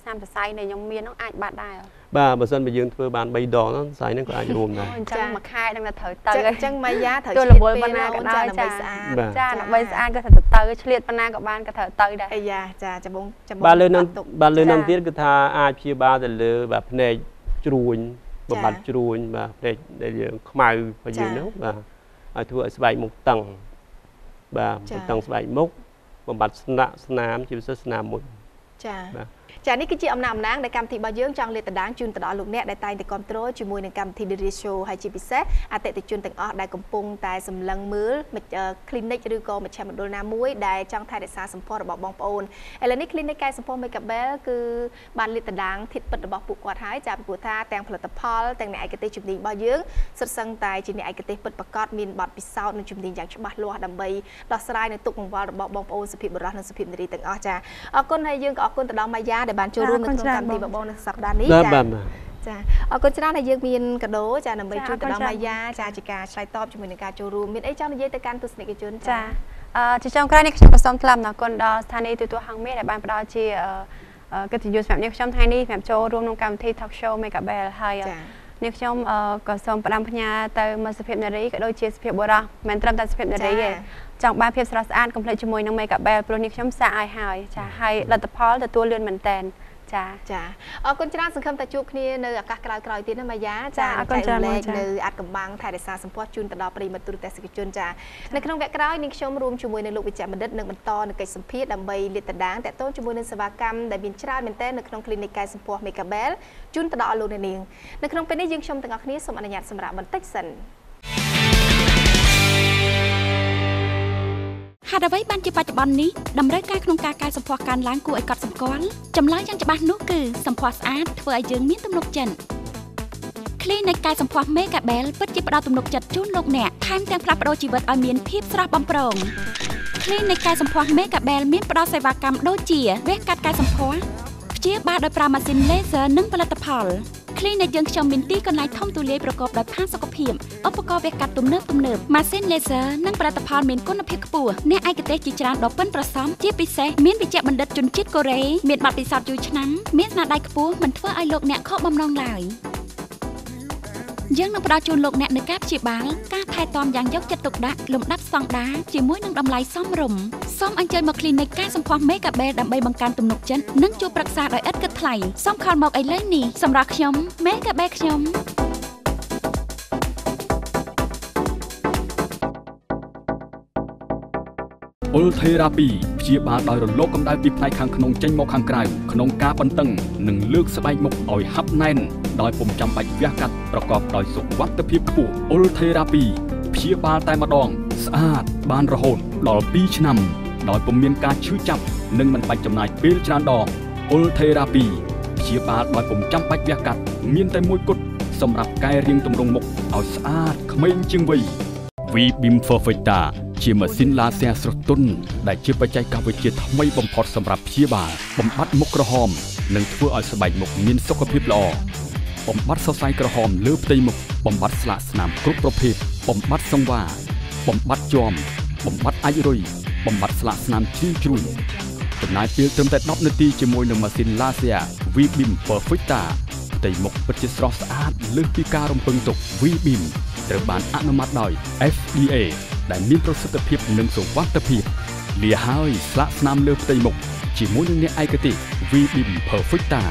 សរសៃដែលខ្ញុំមានហ្នឹងអាចបាត់ដែរបាទបើសិនបើយើងធ្វើបាន3ដងហ្នឹងសរសៃហ្នឹងក៏អាចរួមដែរអញ្ចឹងមួយខែហ្នឹងត្រូវទៅអញ្ចឹងម៉ាយ៉ាត្រូវឆ្លៀតពេលណាក៏ដោយចាចាដើម្បីស្អាតក៏ត្រូវទៅឆ្លៀតប៉ុណ្ណាក៏បានក៏ត្រូវទៅដែរអាយ៉ាចាច្បងបាទលើនឹងបាទលើនឹងទៀតគឺថាអាចព្យាបាលទៅលើបាទភ្នែកជ្រួញបំបត្តិជ្រួញបាទភ្នែកដែលយើងខ្មៅរបស់យើងហ្នឹងបាទឲ្យធ្វើឲ្យស្បែកមុខតឹងបាទតឹងស្បែកមុខបំបត្តិស្នាក់ស្នាមជាពិសេសស្នាមមុនចាចានេះគឺជាអំណះអំណាងដែលកម្មវិធីរបស់យើងចង់លាតត្រដាងជូនទៅដល់លោកអ្នកដែលតែងតែគាំទ្រជាមួយនឹងកម្មវិធី The Real Show ហើយជាពិសេសអតិថិជនទាំងអស់ដែលកំពុងតែសម្លឹងមើល clinic ឬក៏មជ្ឈមណ្ឌលណាមួយដែលចង់ថែរក្សាសម្ផស្សរបស់បងប្អូនឥឡូវនេះ clinic កែសម្ផស្ស Megabel គឺបានលាតត្រដាងធាតុពិតរបស់ពួកគាត់ហើយចាពីព្រោះថាទាំងផលិតផលទាំងអ្នកឯកទេសជំនាញរបស់យើងសុទ្ធសឹងតែជាអ្នកឯកទេសពិតប្រាកដមានបទពិសោធន៍និងជំនាញយ៉ាងច្បាស់លាស់ដើម្បីដោះស្រាយនៅទុក្ខកង្វល់របស់បងប្អូនសុភាពបុរសនិងសុភាពនារីទាំងអស់ចាអរគុណហើយយើងក៏អរគុណទៅដល់ម៉ាយ៉ាដែលបានចូលរួមនៅក្នុងកម្មវិធីបបងនៅសប្តាហ៍នេះចាចាអរគុណច្រើនដែលយើងមានកាដូចាដើម្បីជូនទៅដល់ម៉ាយ៉ាចាជាការឆ្លើយតបជាមួយនឹងការចូលរួមមានអីចង់និយាយទៅកាន់ទស្សនិកជនចាជាចុងក្រោយនេះខ្ញុំក៏សូមថ្លែងអំណរគុណដល់ស្ថានីយ៍ទូរទស្សន៍ហង្សមាសដែលបានផ្ដល់ជាកិត្តិយសសម្រាប់នាងខ្ញុំថ្ងៃនេះសម្រាប់ចូលរួមក្នុងកម្មវិធី Talk Show Megabel ហើយនាងខ្ញុំក៏សូមផ្ដាំផ្ញើទៅមកសុភាពនារីក៏ដូចជាសុភាពបុរសមិនត្រឹមតែសុភាពនារីទេចង់បានភាពស្រស់ស្អាតកុំភ្លេចជាមួយនឹង Megabel ព្រោះនេះខ្ញុំសាកឲ្យហើយចាហើយលទ្ធផលទទួលលឿនមែនតើចាចាអរគុណច្រើនសង្ឃឹមតែជួបគ្នានៅឱកាសក្រោយៗទៀតណាម៉ាយ៉ាចាអរគុណច្រើននៅអាចកំបាំងថែរក្សាសម្ផស្សជូនទៅដល់ប្រិយមិត្តទូរទស្សនិកជនចានៅក្នុងវគ្គក្រោយនាងខ្ញុំរួមជាមួយនឹងលោកវិជ្ជបណ្ឌិតនឹងបន្តនៅកិច្ចសម្ភាសដើម្បីលាតត្រដាងតាក់ទងជាមួយនឹងសេវាកម្មដែលមានច្រើនមែនទែននៅក្នុង clinic កែសម្ផស្ស Megabel ជូនទៅដល់លោកអ្នកនាងនៅក្នុងពេលនេះយើងខ្ញុំទាំងអស់គ្នាសូមអនុញ្ញាតសម្រាប់បន្តិចសិនហេតុអ្វីបានជាបច្ចុប្បន្ននេះតម្រូវការក្នុងការកែសម្ផស្សកើនឡើងគួរឲ្យកត់សម្គាល់ចម្លើយយ៉ាងច្បាស់នោះគឺសម្ផស្សស្អាតធ្វើឲ្យយើងមានទំនុកចិត្ត Clinic កែសម្ផស្ស Megabel ពិតជាផ្ដល់ទំនុកចិត្តជូនលោកអ្នកថែមទាំងផ្លាស់ប្ដូរជីវិតឲ្យមានភាពស្រស់បំព្រង Clinic កែសម្ផស្ស Megabel មានផ្ដល់សេវាកម្មដូចជាវះកាត់កែសម្ផស្សព្យាបាលដោយប្រើម៉ាស៊ីន Laser និងផលិតផល Clinic យើងខ្ញុំមានទីកន្លែងធំទូលាយប្រកបដោយផាសុកភាពឧបករណ៍វះកាត់ទំនើបម៉ាស៊ីន Laser និងផលិតផលមានគុណភាពខ្ពស់អ្នកឯកទេសជាច្រើនដ៏ប៉ិនប្រសប់ជាពិសេសមានវិជ្ជបណ្ឌិតជនជាតិកូរ៉េមានបទពិសោធន៍យូរឆ្នាំមានស្នាដៃខ្ពស់មិនធ្វើឲ្យលោកអ្នកខកបំណងឡើយយើងនឹងផ្ដល់ជូនលោកអ្នកនូវការព្យាបាលការថែទាំយ៉ាងយកចិត្តទុកដាក់លំដាប់ស្តង់ដារជាមួយនឹងតម្លៃសមរម្យសូមអញ្ជើញមក Clinic កែសម្ផស្ស Megabel ដើម្បីបង្កើនទំនុកចិត្តនិងជួបប្រឹក្សាដោយឥតគិតថ្លៃសូមខលមកឥឡូវនេះសម្រាប់ខ្ញុំ Megabel ខ្ញុំអ៊ុលថេរ៉ាពីព្យាបាលដោយរលកកម្ដៅពីផ្នែកខាងក្នុងចេញមកខាងក្រៅក្នុងការបន្តឹងនិងលើកស្បែកមុខឲ្យហាប់ណែនដោយពុំចាំបាច់វះកាត់ប្រកបដោយសុវត្ថិភាពខ្ពស់អ៊ុលថេរ៉ាពីព្យាបាលតែម្ដងស្អាតបានរហូតដល់2ឆ្នាំដោយពុំមានការឈឺចាប់និងមិនបាច់ចំណាយពេលច្រើនដងអ៊ុលថេរ៉ាពីព្យាបាលដោយពុំចាំបាច់វះកាត់មានតែមួយគត់សម្រាប់កែរៀងទម្រង់មុខឲ្យស្អាតក្មេងជាងវ័យ V-Beam Perfecta ជាម៉ាស៊ីនឡាស៊ែស្រទន់ដែលជាបច្ចេកវិទ្យាថ្មីបំផុតសម្រាប់ព្យាបាលបំបត្តិមុខក្រហមនិងធ្វើឲ្យស្បែកមុខមានសុខភាពល្អបំបត្តិសរសៃក្រហមលើផ្ទៃមុខបំបត្តិស្លាកស្នាមគ្រប់ប្រភេទបំបត្តិសង្វាបំបត្តិជាំបំបត្តិអាចរុយបំបត្តិស្លាកស្នាមជ្រីវជ្រួញចំណាយពេលត្រឹមតែ10នាទីជាមួយនឹងម៉ាស៊ីនឡាស៊ែ V-Beam Perfecta ផ្ទៃមុខពិតជាស្រស់ស្អាតលើសពីការរំពឹងទុក V-Beam ត្រូវបានអនុម័តដោយ FDA ដែលមានប្រសិទ្ធភាពនិងសុវត្ថិភាព លាហើយស្លាកស្នាមលើផ្ទៃមុខជាមួយនឹងអ្នកឯកទេស V-Beam Perfecta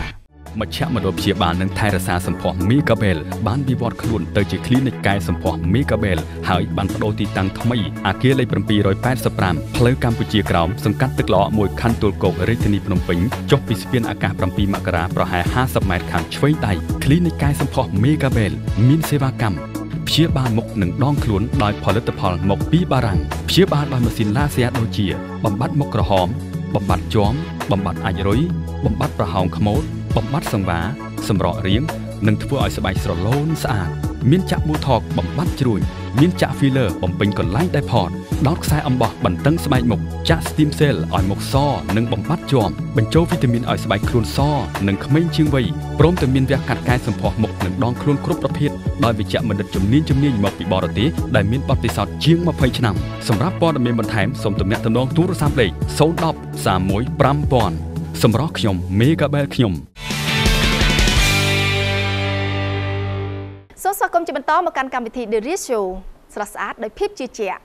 មជ្ឈមណ្ឌលព្យាបាលនិងថែរក្សាសម្ផស្ស Megabel បានវិវត្តខ្លួនទៅជាគ្លីនិកកែសម្ផស្ស Megabel ហើយបានប្ដូរទីតាំងថ្មីអគារលេខ785ផ្លូវកម្ពុជាក្រោមសង្កាត់ទឹកល្អក់1ខណ្ឌទួលគោករាជធានីភ្នំពេញចុះពីស្ពានអាកាស7មករាប្រហែល50ម៉ែត្រខាងឆ្វេងដៃគ្លីនិកកែសម្ផស្ស Megabel មានសេវាកម្មព្យាបាលមុខនិងដងខ្លួនដោយផលិតផលមកពីបារាំងព្យាបាលដោយម៉ាស៊ីនឡាស៊ែដូចជាបំបត្តិមុខក្រហមបំបត្តិជាំបំបត្តិអាចរុយបំបត្តិប្រហោងខ្មោចបំបត្តិសង្វាសម្រក់រាងនិងធ្វើឲ្យស្បែកស្រឡូនស្អាតមានចាក់ប៊ូថកបំបត្តិជ្រួញមានចាក់ filler បំពេញកន្លែងដែលផតដោតខ្សែអំបោះបន្តឹងស្បែកមុខចាក់ steam cell ឲ្យមុខសនិងបំបត្តិជាំបញ្ចូលវីតាមីនឲ្យស្បែកខ្លួនសនិងក្មេងជាងវ័យព្រមទាំងមានវះកាត់កែសម្ផស្សមុខនិងដងខ្លួនគ្រប់ប្រភេទដោយវិជ្ជបណ្ឌិតជំនាញមកពីបរទេសដែលមានបទពិសោធន៍ជាង20ឆ្នាំសម្រាប់ព័ត៌មានបន្ថែមសូមទំនាក់ទំនងទូរស័ព្ទលេខ010 31 5000សម្រាប់ខ្ញុំ Megabel ខ្ញុំសូមស្វាគមន៍ជាបន្តមកកាន់កម្មវិធី The Real Show ស្រស់ស្អាតដោយភាពជឿជាក់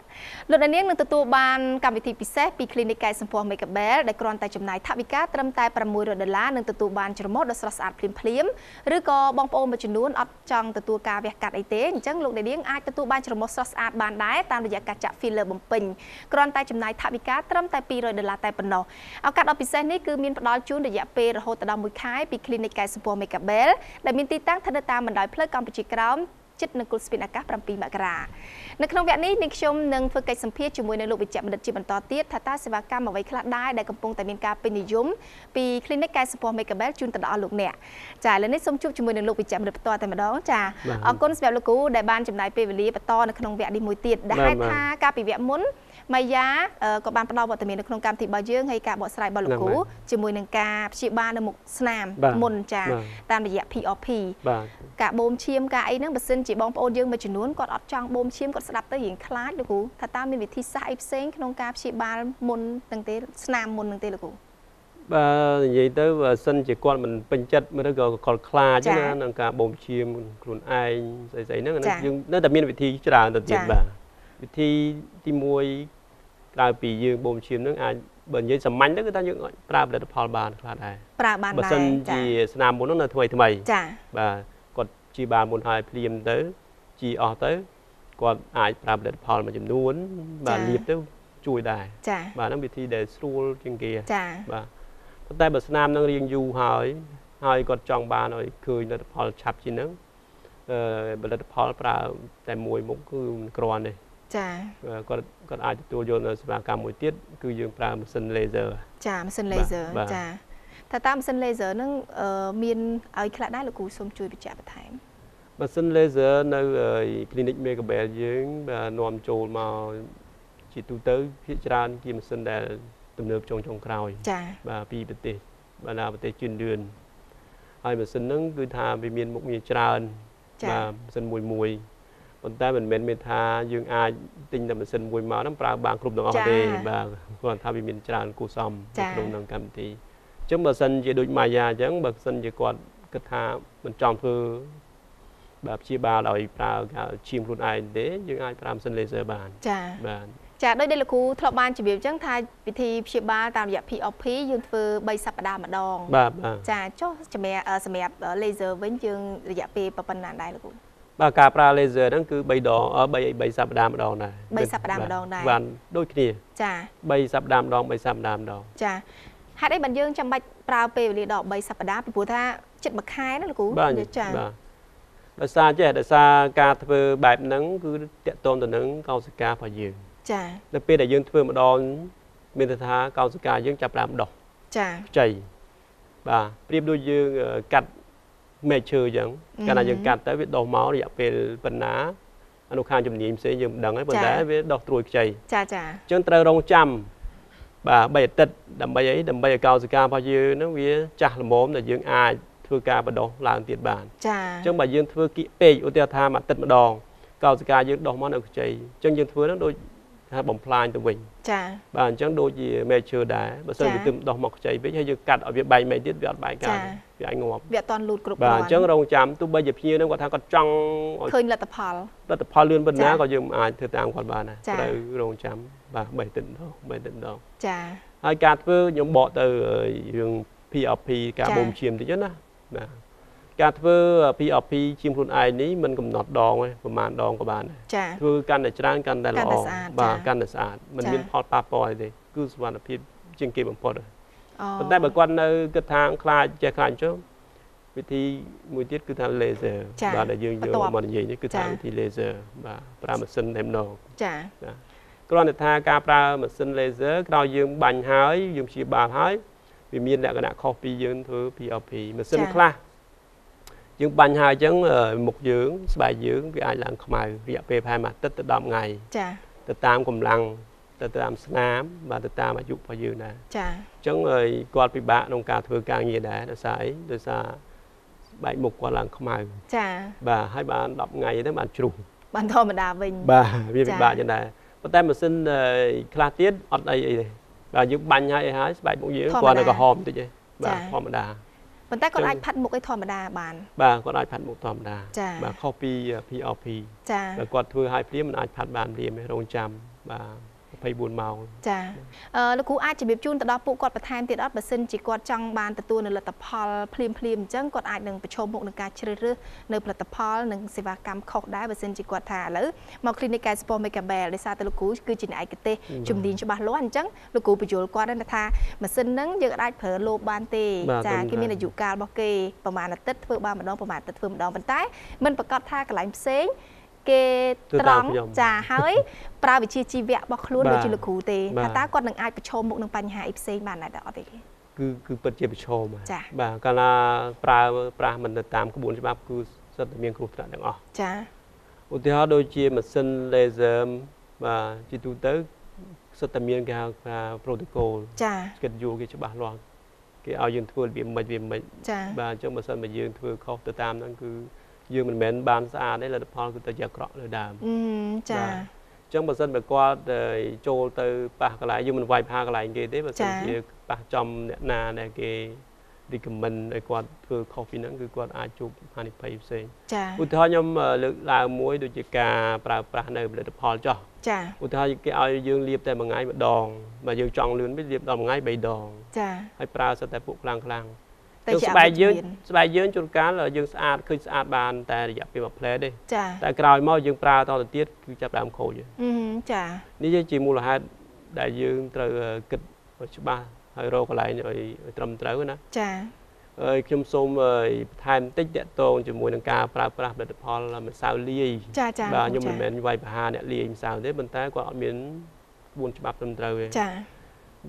លោកអ្នកនាងនឹងទទួលបានកម្មវិធីពិសេសពី Clinic កែសម្ផស្ស Megabel ដែលគ្រាន់តែចំណាយថវិកាត្រឹមតែ$600នឹងទទួលបានច្រមុះដ៏ស្រស់ស្អាតភ្លាមៗឬក៏បងប្អូនមួយចំនួនអត់ចង់ទទួលការវះកាត់អីទេអញ្ចឹងលោកអ្នកនាងអាចទទួលបានច្រមុះស្រស់ស្អាតបានដែរតាមរយៈការចាក់ filler បំពេញគ្រាន់តែចំណាយថវិកាត្រឹមតែ$200តែប៉ុណ្ណោះឱកាសដ៏ពិសេសនេះគឺមានផ្ដល់ជូនរយៈពេលរហូតដល់1ខែពី Clinic កែសម្ផស្ស Megabel ដែលមានទីតាំងស្ថិតនៅតាមបណ្ដោយផ្លូវកម្ពុជាក្រោមជិតនឹងគល់ស្ពានអាកាស7មករានៅក្នុងវគ្គនេះនាងខ្ញុំនឹងធ្វើកិច្ចសម្ភាសជាមួយនឹងលោកវិជ្ជបណ្ឌិតជាបន្តទៀតថាតើសេវាកម្មអ្វីខ្លះដែរដែលកំពុងតែមានការពេញនិយមពី Clinic កែសម្ផស្ស Megabel ជូនទៅដល់លោកអ្នកចាឥឡូវនេះសូមជួបជាមួយនឹងលោកវិជ្ជបណ្ឌិតផ្ទាល់តែម្ដងចាអរគុណសម្រាប់លោកគ្រូដែលបានចំណាយពេលវេលាបន្តនៅក្នុងវគ្គនេះមួយទៀតដែលហេតុថាកាលពីវគ្គមុនម៉ាយ៉ាក៏បានផ្ដល់វត្តមាននៅក្នុងកម្មវិធីរបស់យើងហើយការបកស្រាយរបស់លោកគ្រូជាមួយនឹងការព្យាបាលនៅមុខស្នាមមុនចាតាមរយៈ PRP ការបូមឈាមការអីហ្នឹងបើសិនជាបងប្អូនយើងមួយចំនួនគាត់អត់ចង់បូមឈាមគាត់ស្ដាប់ទៅរៀងខ្លាចលោកគ្រូថាតើមានវិធីសាស្ត្រអីផ្សេងក្នុងការព្យាបាលមុនហ្នឹងទេស្នាមមុនហ្នឹងទេលោកគ្រូបាទនិយាយទៅបើសិនជាគាត់មិនពេញចិត្តឬក៏គាត់ខ្លាចណាក្នុងការបូមឈាមខ្លួនឯងស្អីៗហ្នឹងយើងនៅតែមានវិធីច្រើនទៅទៀតបាទវិធីទី1ក្រៅពីយើងបូមឈាមនឹងអាចបើនិយាយសាមញ្ញទៅគឺថាយើងអាចប្រើផលិតផលបានខ្លះដែរប្រើបានដែរបើសិនជាស្នាមមុននោះនៅថ្មីថ្មីចាបាទគាត់ជាបានមុនហើយភ្លាមទៅជាអស់ទៅគាត់អាចប្រើផលិតផលមួយចំនួនបាទលាបទៅជួយដែរបាទហ្នឹងវិធីដែលស្រួលជាងគេបាទប៉ុន្តែបើស្នាមនឹងរៀងយូរហើយហើយគាត់ចង់បានឲ្យឃើញលទ្ធផលឆាប់ជាងហ្នឹងផលិតផលប្រើតែមួយមុខគឺមិនគ្រាន់ទេចាគាត់អាចទទួលយកនៅសេវាកម្មមួយទៀតគឺយើងប្រើម៉ាស៊ីន laser ចាម៉ាស៊ីន laser ចាថាតាមម៉ាស៊ីន laser ហ្នឹងមានឲ្យខ្លះដែរលោកគ្រូសូមជួយបញ្ជាក់បន្ថែមម៉ាស៊ីន laser នៅ Clinic Megabel យើងបាទនាំចូលមកជាទូទៅភាគច្រើនជាម៉ាស៊ីនដែលទំនើបចុងក្រោយបាទពីប្រទេសបណ្ដាប្រទេសជឿនលឿនហើយម៉ាស៊ីនហ្នឹងគឺថាវាមានមុខងារច្រើនបាទម៉ាស៊ីនមួយប៉ុន្តែមិនមែនមានថាយើងអាចទិញតែម៉ាស៊ីនមួយមកហ្នឹងប្រើបានគ្រប់ទាំងអស់ទេបាទគាត់ថាវាមានច្រើនគួរសមក្នុងនឹងកម្មវិធីអញ្ចឹងបើសិនជាដូចម៉ាយ៉ាអញ្ចឹងបើសិនជាគាត់គិតថាមិនចង់ធ្វើបាទព្យាបាលឲ្យប្រើឈាមខ្លួនឯងទេយើងអាចប្រើម៉ាស៊ីន laser បានចាបាទចាដោយដែលលោកគ្រូធ្លាប់បានជម្រាបអញ្ចឹងថាវិធីព្យាបាលតាមរយៈ PRP យើងធ្វើ3សប្តាហ៍ម្ដងបាទចាចុះសម្រាប់ laser វិញយើងរយៈពេលប៉ុណ្ណាដែរលោកគ្រូបាទការប្រើ laser ហ្នឹងគឺ3ដង3សប្តាហ៍ម្ដងដែរ3សប្តាហ៍ម្ដងដែរបាទដូចគ្នាចា3សប្តាហ៍ម្ដង3សប្តាហ៍ម្ដងចាហេតុអីបានយើងចាំបាច់ប្រើពេលវេលាដល់3សប្តាហ៍ពីព្រោះថាជិត1ខែណាលោកគ្រូចាបាទដោយសារចេះដោយសារការធ្វើបែបហ្នឹងគឺតាក់ទងទៅនឹងកោសិការបស់យើងចានៅពេលដែលយើងធ្វើម្ដងមានន័យថាកោសិកាយើងចាប់ផ្ដើមដុះចាខ្ចីបាទប្រៀបដូចយើងកាត់មែកឈើអញ្ចឹងកាលណាយើងកាត់ទៅវាដុះមករយៈពេលប៉ុណ្ណាអនុខាងជំនាញផ្សេងយើងមិនដឹងទេប៉ុន្តែវាដុះត្រួយខ្ចីចាចាអញ្ចឹងត្រូវរងចាំបាទ3អាទិត្យដើម្បីអីដើម្បីឲ្យកោសិការបស់យើងហ្នឹងវាចាស់ល្មមដែលយើងអាចធ្វើការបដុះឡើងទៀតបានចាអញ្ចឹងបើយើងធ្វើគៀកពេកឧទាហរណ៍ថាមួយអាទិត្យម្ដងកោសិកាយើងដុះមកនៅខ្ចីអញ្ចឹងយើងធ្វើហ្នឹងដូច ថាបំផ្លាញទៅវិញចាបាទអញ្ចឹងដូចជាមែកឈើដែរបើសិនវាទឹមដោះមកខ្ចីពេកហើយយើងកាត់ឲ្យវាបែកមែកទៀតវាអត់បែកកើតវាអាចងាប់វាអត់តន់លូតគ្រប់គ្រាន់បាទអញ្ចឹងរងចាំទោះបីជាភ្ញៀវនឹងគាត់ថាគាត់ចង់ឲ្យឃើញលទ្ធផលលឿនប៉ុណ្ណាក៏យើងមិនអាចធ្វើតាមគាត់បានដែរត្រូវរងចាំបាទ3ទឹកម្ដងចាហើយការធ្វើខ្ញុំបកទៅរឿង PRP ការបូមឈាមតិចណាបាទការធ្វើ PRP ឈាមខ្លួនឯងនេះមិនកំណត់ដងទេប្រហែលដងក៏បានដែរធ្វើកាន់តែច្រើនកាន់តែល្អបាទកាន់តែស្អាតមិនមានផលប៉ះពាល់អីទេគឺសុវត្ថិភាពជាងគេបំផុតប៉ុន្តែបើគាត់នៅគិតថាខ្លាចចេះខ្លាចចុះវិធីមួយទៀតគឺថា laser បាទដែលយើងយកមកនិយាយនេះគឺថាវិធី laser បាទប្រើម៉ាស៊ីនតែម្ដងចាបាទគ្រាន់តែថាការប្រើម៉ាស៊ីន laser ក្រោយយើងបាញ់ហើយយើងព្យាបាលហើយវាមានលក្ខណៈខុសពីយើងធ្វើ PRP ម៉ាស៊ីនខ្លះយើងបាញ់ហើយអញ្ចឹងមុខយើងស្បែកយើងវាអាចឡើងខ្មៅរយៈពេលប្រហែលមួយអាទិត្យទៅ10ថ្ងៃចាទៅតាមកម្លាំងទៅតាមស្នាមបាទទៅតាមអាយុរបស់យើងដែរចាអញ្ចឹងគាត់ពិបាកក្នុងការធ្វើការងារដែរដោយសារអីដោយសារស្បែកមុខគាត់ឡើងខ្មៅចាបាទហើយបាន10ថ្ងៃទៅបានជ្រុះបានធម្មតាវិញបាទវាពិបាកចឹងដែរប៉ុន្តែម៉ាស៊ីនខ្លះទៀតអត់អីទេបាទយើងបាញ់ហើយអីហើយស្បែកមុខយើងគាត់នៅក្រហមបន្តិចទេបាទធម្មតាប៉ុន្តែគាត់អាចផាត់មុខអីធម្មតាបានបាទគាត់អាចផាត់មុខធម្មតាបាទខុសពី PRP ចាបើគាត់ធ្វើឲ្យភ្លាមមិនអាចផាត់បានភ្លាមទេរងចាំបាទ24ម៉ោងចាលោកគ្រូអាចជំរាបជូនទៅដល់ពួកគាត់បន្ថែមទៀតអត់បើសិនជាគាត់ចង់បានទទួលនូវលទ្ធផលភ្លាមភ្លាមអញ្ចឹងគាត់អាចនឹងប្រឈមមុខនឹងការជ្រើសរើសនៅផលិតផលនិងសេវាកម្មខុសដែរបើសិនជាគាត់ថាឥឡូវមក Clinic កែសម្ផស្ស Megabel ដោយសារតែលោកគ្រូគឺជាអ្នកឯកទេសជំនាញច្បាស់លាស់អញ្ចឹងលោកគ្រូបញ្យល់គាត់ថាម៉ាស៊ីនហ្នឹងយើងអាចប្រើលោបបានទេចាគេមានអាយុកាលរបស់គេប្រហែលអាទិត្យធ្វើបានម្ដងប្រហែលអាទិត្យធ្វើម្ដងប៉ុន្តែមិនប្រកាសថាកន្លែងផ្សេងគេត្រង់ចាហើយប្រើវិជ្ជាជីវៈរបស់ខ្លួនដូចជាលោកគ្រូទេថាតើគាត់នឹងអាចប្រឈមមុខនឹងបញ្ហាអីផ្សេងបានដែរអត់ទេគឺពិតជាប្រឈមបាទកាលណាប្រើប្រាស់មិនទៅតាមក្បួនច្បាប់គឺសិតតែមានគ្រោះថ្នាក់ទាំងអស់ចាឧទាហរណ៍ដូចជាម៉ាស៊ីន laser បាទជាទូទៅសិតតែមានគេហៅថា protocol ចាគិតយល់គេច្បាស់លាស់គេឲ្យយើងធ្វើរបៀបម៉េចវាម៉េចបាទអញ្ចឹងបើសិនបើយើងធ្វើខុសទៅតាមហ្នឹងគឺយើងមិនមែនបានស្អាតទេលទ្ធផលគឺទៅជាអាក្រក់លើដើមចាអញ្ចឹងបើសិនបើគាត់ចូលទៅប៉ះកន្លែងយើងមិនវាយប្រហារកន្លែងគេទេបើសិនជាប៉ះចំអ្នកណាដែលគេ recommend ឲ្យគាត់ធ្វើខុសពីហ្នឹងគឺគាត់អាចជួបហានិភ័យផ្សេងឧទាហរណ៍ខ្ញុំលើកឡើងមួយដូចជាការប្រើប្រាស់នៅផលិតផលចោះចាឧទាហរណ៍គេឲ្យយើងលាបតែមួយថ្ងៃម្ដងបើយើងចង់លឿនវិញលាបដល់មួយថ្ងៃ3ដងចាហើយប្រើសិតតែពួកខ្លាំងខ្លាំងស្បែកយើងជួនកាលយើងស្អាតឃើញស្អាតបានតែរយៈពេលមួយផ្លែទេតែក្រោយមកយើងប្រើតទៅទៀតគឺចាប់ដើមខូចចានេះជាមូលហេតុដែលយើងត្រូវគិតច្បាស់ហើយរកកន្លែងឲ្យត្រឹមត្រូវណាចាហើយខ្ញុំសូមបន្ថែមតិចតាក់ទងជាមួយនឹងការប្រើប្រាស់ផលិតផលម្សៅលាយបាទខ្ញុំមិនមែនវាយប្រហារអ្នកលាយម្សៅទេប៉ុន្តែគាត់អត់មានក្បួនច្បាប់ត្រឹមត្រូវទេចា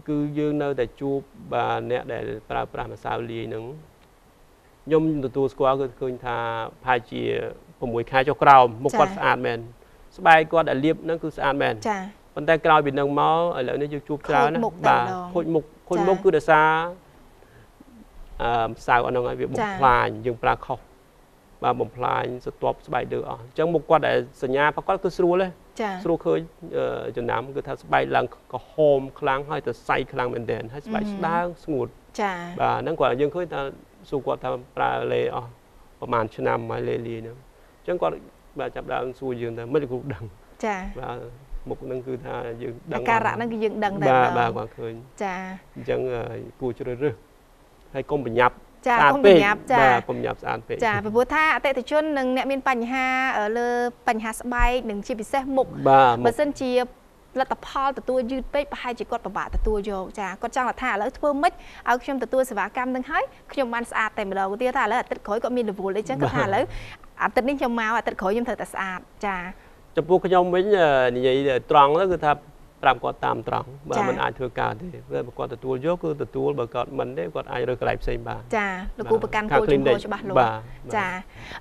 គឺយើងនៅតែជួបបាទអ្នកដែលប្រើប្រាស់ម្សៅលាយហ្នឹងខ្ញុំទទួលស្គាល់គឺឃើញថាប្រហែលជា6ខែចុះក្រោមមុខគាត់ស្អាតមែនស្បែកគាត់ដែលលាបហ្នឹងគឺស្អាតមែនចាប៉ុន្តែក្រោយពីនឹងមកឥឡូវនេះយើងជួបច្រើនណាបាទខូចមុខគឺដោយសារម្សៅអស់ហ្នឹងហើយវាបំផ្លាញយើងប្រើខុសបាទបំផ្លាញស្រទាប់ស្បែកលើអស់អញ្ចឹងមុខគាត់ដែលសញ្ញារបស់គាត់គឺស្រួលទេស្រួលឃើញចំណាំគឺថាស្បែកឡើងក្រហមខ្លាំងហើយទៅសៃខ្លាំងមែនទែនហើយស្បែកស្ដើងស្ងួតចាបាទហ្នឹងគាត់យើងឃើញថាសួរគាត់ថាប្រើលេអស់ប្រហែលឆ្នាំហើយលេលាយហ្នឹងអញ្ចឹងគាត់បាទចាប់ដើមសួរយើងថាមិនគ្រូដឹងចាបាទមុខហ្នឹងគឺថាយើងដឹងអាការៈហ្នឹងគឺយើងដឹងតែបាទគាត់ឃើញចាអញ្ចឹងគួរជ្រើសរើសហើយកុំប្រញាប់ចាកុំប្រញាប់ចាបាទកុំញាប់ស្អាតពេកចាព្រោះថាអតិថិជននិងអ្នកមានបញ្ហាលើបញ្ហាស្បែកនិងជាពិសេសមុខបើសិនជាលទ្ធផលទទួលយឺតពេកប្រហែលជាគាត់ពិបាកទទួលយកចាគាត់ចង់ថាឥឡូវធ្វើម៉េចឲ្យខ្ញុំទទួលសេវាកម្មនឹងហើយខ្ញុំបានស្អាតតែម្ដងទៀតថាឥឡូវអាទិត្យក្រោយគាត់មានរវល់អីចឹងគាត់ថាឥឡូវអាទិត្យនេះខ្ញុំមកអាទិត្យក្រោយខ្ញុំត្រូវតែស្អាតចាចំពោះខ្ញុំវិញនិយាយត្រង់ទៅគឺថាប្រាប់គាត់តាមត្រង់បើមិនអាចធ្វើការទេបើគាត់ទទួលយកគឺទទួលបើគាត់មិនទេគាត់អាចរើសកន្លែងផ្សេងបានចាលោកគ្រូប្រកាន់គោលជំហរច្បាស់លាស់ចា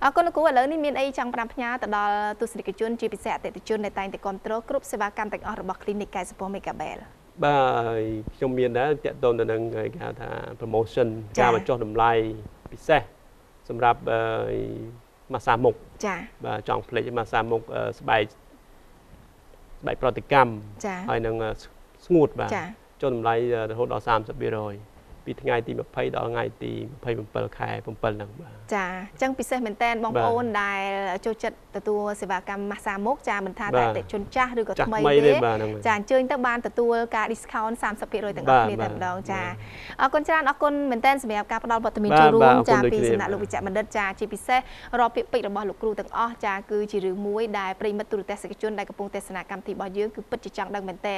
អរគុណលោកគ្រូឥឡូវនេះមានអីចង់ផ្ដាំផ្ញើទៅដល់ទស្សនិកជនជាពិសេសអតិថិជនដែលតែងតែគាំទ្រគ្រប់សេវាកម្មទាំងអស់របស់ Clinic កែសម្ផស្ស Megabel បាទខ្ញុំមានដែរតាក់ទងទៅនឹងគេហៅថា promotion ការបញ្ចុះតម្លៃពិសេសសម្រាប់ម៉ាសាមុខចាបាទចង់ភ្លេចម៉ាសាមុខស្បែក ស្បែកប្រតិកម្មហើយនឹងស្ងួតបាទចុះតម្លៃរហូតដល់30%ពីថ្ងៃទី20ដល់ថ្ងៃទី27ខែ7ហ្នឹងបាទចាអញ្ចឹងពិសេសមែនតើបងប្អូនដែលចូលចិត្តទទួលសេវាកម្មម៉ាស្សាមុខចាមិនថាតែអតិជនចាស់ឬក៏ថ្មីទេចាអញ្ជើញទៅបានទទួលការ discount 30%ទាំងអស់គ្នាតែម្ដងចាអរគុណច្រើនអរគុណមែនតើសម្រាប់ការផ្ដល់វត្តមានចូលរួមចាពីសំណាក់លោកវិជ្ជបណ្ឌិតចាជាពិសេសរាល់ពាក្យពេចន៍របស់លោកគ្រូទាំងអស់ចាគឺជារឿងមួយដែលប្រិយមិត្តទូរទស្សនិកជនដែលកំពុងទស្សនាកម្មវិធីរបស់យើងគឺពិតជាចង់ដឹងមែនតើ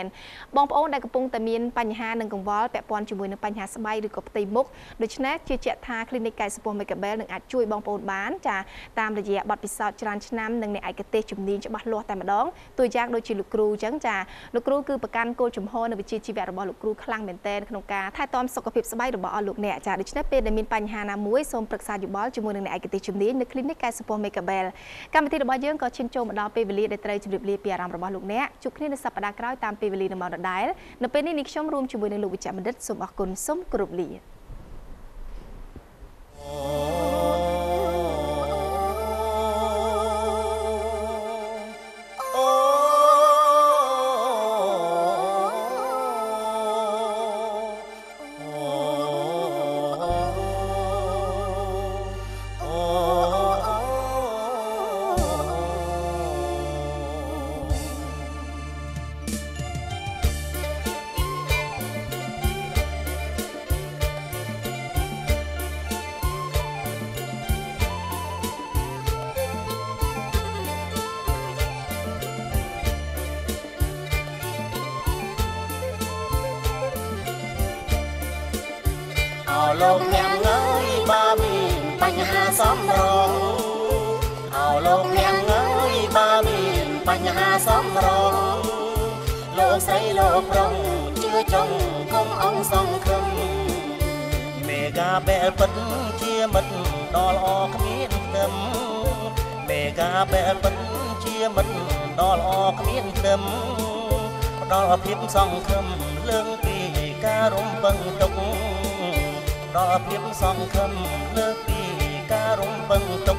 បងប្អូនដែលកំពុងតែមានបញ្ហានិងកង្វល់ពាក់ព័ន្ធជាមួយនឹងបញ្ហាស្បែកឬក៏ផ្ទៃមុខដូច្នេះជឿជាក់ថា Clinic កែសម្ផស្ស Megabel នឹងអាចជួយបងប្អូនបានចាតាមរយៈបទពិសោធន៍ច្រើនឆ្នាំនិងអ្នកឯកទេសជំនាញច្បាស់លាស់តែម្ដងតួយ៉ាងដូចជាលោកគ្រូអញ្ចឹងចាលោកគ្រូគឺប្រកាន់គោលជំហរនៅវិជ្ជាជីវៈរបស់លោកគ្រូខ្លាំងមែនទែនក្នុងការថែទាំសុខភាពស្បែករបស់អស់លោកអ្នកចាដូច្នេះពេលដែលមានបញ្ហាណាមួយសូមប្រឹក្សាយោបល់ជាមួយនឹងអ្នកឯកទេសជំនាញនៅ Clinic កែសម្ផស្ស Megabel កម្មវិធីរបស់យើងក៏ឈានចូលមកដល់ពេលវេលាដែលត្រូវជម្រាបលាពីអារម្មណ៍របស់លោកអ្នកជួបគ្នានៅសប្តាហ៍ក្រោយតាមពេលវេលានៅម៉ោងដដែលនៅពេលនេះនាងខ្ញុំរួមជាមួយនឹងលោកវិជ្ជបណ្ឌិតសូមអរគុណសូមគោរពលាលោកអ្នកអើយបើមានបញ្ហាសំរងអោលោកអ្នកអើយបើមានបញ្ហាសំរងលោកស្រីលោកប្រុងជឿចង់កុំអងសង្ឃឹមមេហ្គាបែលពិតជាមិត្តដ៏ល្អគ្មានខ្ទឹមមេហ្គាបែលពិតជាមិត្តដ៏ល្អគ្មានខ្ទឹមផ្ដល់ភាពសង្ឃឹមលើងពីការរំពឹងទុកដល់ភាពសង្ឃឹមលើកពីការរំពឹងទុក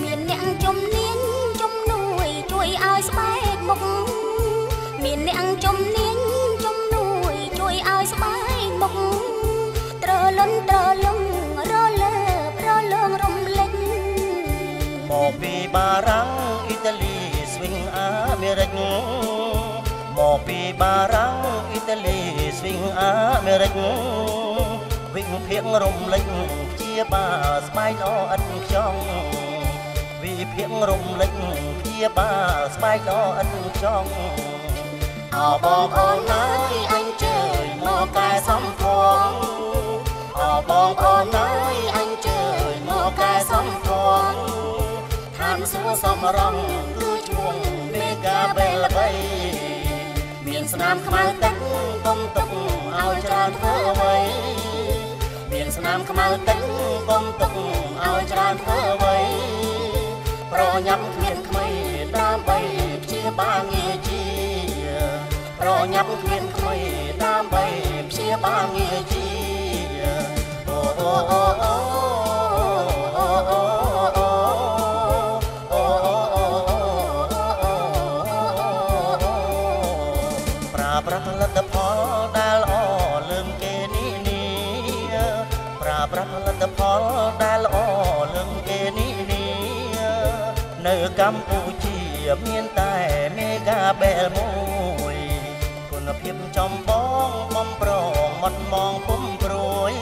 មានអ្នកជំនាញជំនួយជួយឲ្យស្បែកមុខមានអ្នកជំនាញជំនួយជួយឲ្យស្បែកមុខត្រលន់ត្រលងរលើបរលងរំលេចមកពីបារាំងអ៊ីតាលីស្វីងអាមេរិកមកពីបារាំងអ៊ីតាលីស្វីងអាមេរិកវិភាគរំលេចព្យាបាលស្បែកល្អឥតខ្ចង់វិភាគរំលេចព្យាបាលស្បែកល្អឥតខ្ចង់អោបងប្អូនអើយអញ្ជើញមកកែសម្ផស្សអោបងប្អូនអើយអញ្ជើញមកកែសម្ផស្សឋានសួគ៌សំរងគឺឈ្មោះមេហ្គាបែលល្បីមានស្នាមខ្មៅទឹកកុំទុកឲ្យច្រើនធ្វើអ្វីមានស្នាមខ្មៅទឹកកុំទុកឲ្យច្រើនធ្វើអ្វីប្រញាប់គ្មានក្មេងដើម្បីព្យាបាលងាយជាប្រញាប់គ្មានក្មេងដើម្បីព្យាបាលងាយជាអូអូអូអូអូអូប្រើប្រាស់ផលិតផលដែលល្អលើងគេនេះប្រើប្រាស់ផលិតផលដែលល្អលើងគេនេះនៅកម្ពុជាមានតែមេហ្គាបែលមួយគុណភាពចំបងបំប្រងមត់មងពុំព្រួយ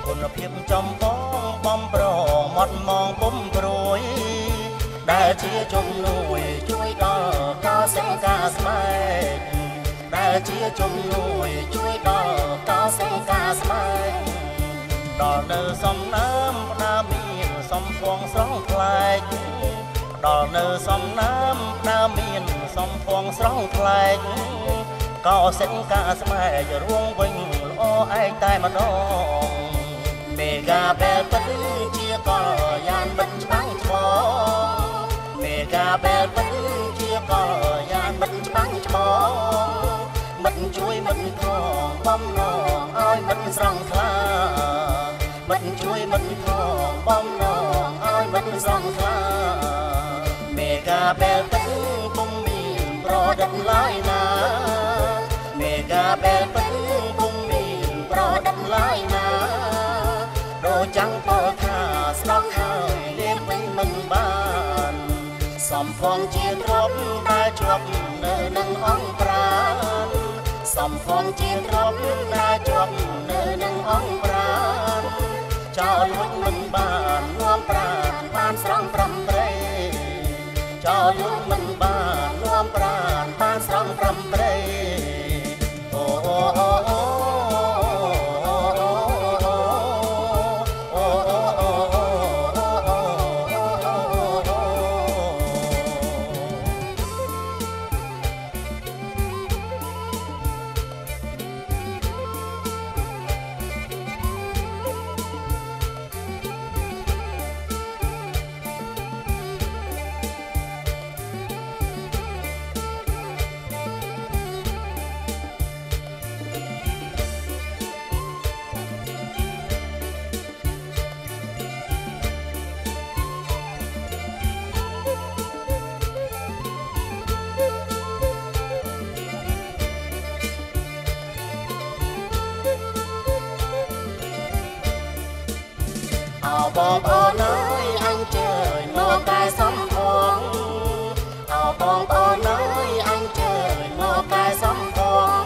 គុណភាពចំបងបំប្រងមត់មងពុំព្រួយដែលជាជំនួយជួយដល់កោសិកាស្បែកដែលជាជំនួយជួយដល់កោសិកាស្បែកដល់នៅសំណាមផ្ដើមមានសំពងស្រស់ប្លែកដល់នៅសំណាមផ្ដើមមានសំពងស្រស់ប្លែកកោសិកាស្បែករួងវិញល្អឯកតែម្ដងមេហ្គាបែលពិតជាកលយ៉ានមិនច្បាំងច្បងមេហ្គាបែលពិតជាកលយ៉ានមិនច្បាំងច្បងមិនជួយមិនផងបំណងឲ្យមិនស្រង់ថ្លាមិនជួយមិនផងបំណងឲ្យមិនស្រង់ថ្លាមេហ្គាបែលពិតពុំមាន កាបែលពិនពុំមានប្រដិតឡើយណាដូចចាំងពលថាស្ដង់ហើយលៀបវិញមិនបានសំផងជាទ្រព្យដែលជាប់នៅនឹងអង្គប្រាណសំផងជាទ្រព្យដែលជាប់នៅនឹងអង្គប្រាណចោលលួចមិនបាននាំប្រាណបានស្រង់ត្រឹមព្រៃចោលលួចមិនបាននាំប្រាណបានស្រង់ត្រឹមព្រៃអូអូអូអូបងប្អូនអើយអញជើញមកកែសំផងអោបងប្អូនអើយអញជើញមកកែសំផង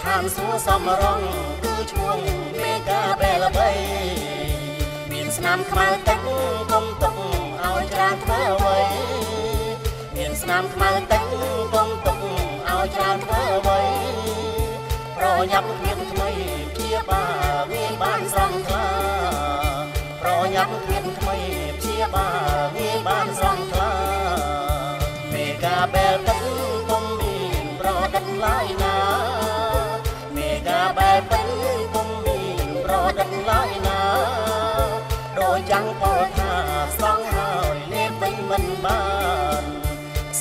ឋានសួគ៌សំរងគឺឈ្មោះមេកាបែលបីមានស្នាមខ្មៅទឹកកុំទុកឲ្យច្រើនធ្វើអ្វីមានស្នាមខ្មៅទឹកកុំទុកឲ្យច្រើនធ្វើអ្វីប្រញាប់គ្មានថ្មីព្យាបាលវាបានស្រង់ថ្លាប្រញាប់គ្មានថ្មីព្យាបាលវាបានស្រង់ថ្លាមេកាបែលពិនពុំមានប្រឌិតឡើយណាមេកាបែលពិនពុំមានប្រឌិតឡើយណាដូចចាំងពលថាស្រង់ហើយលេបវិញមិនបាន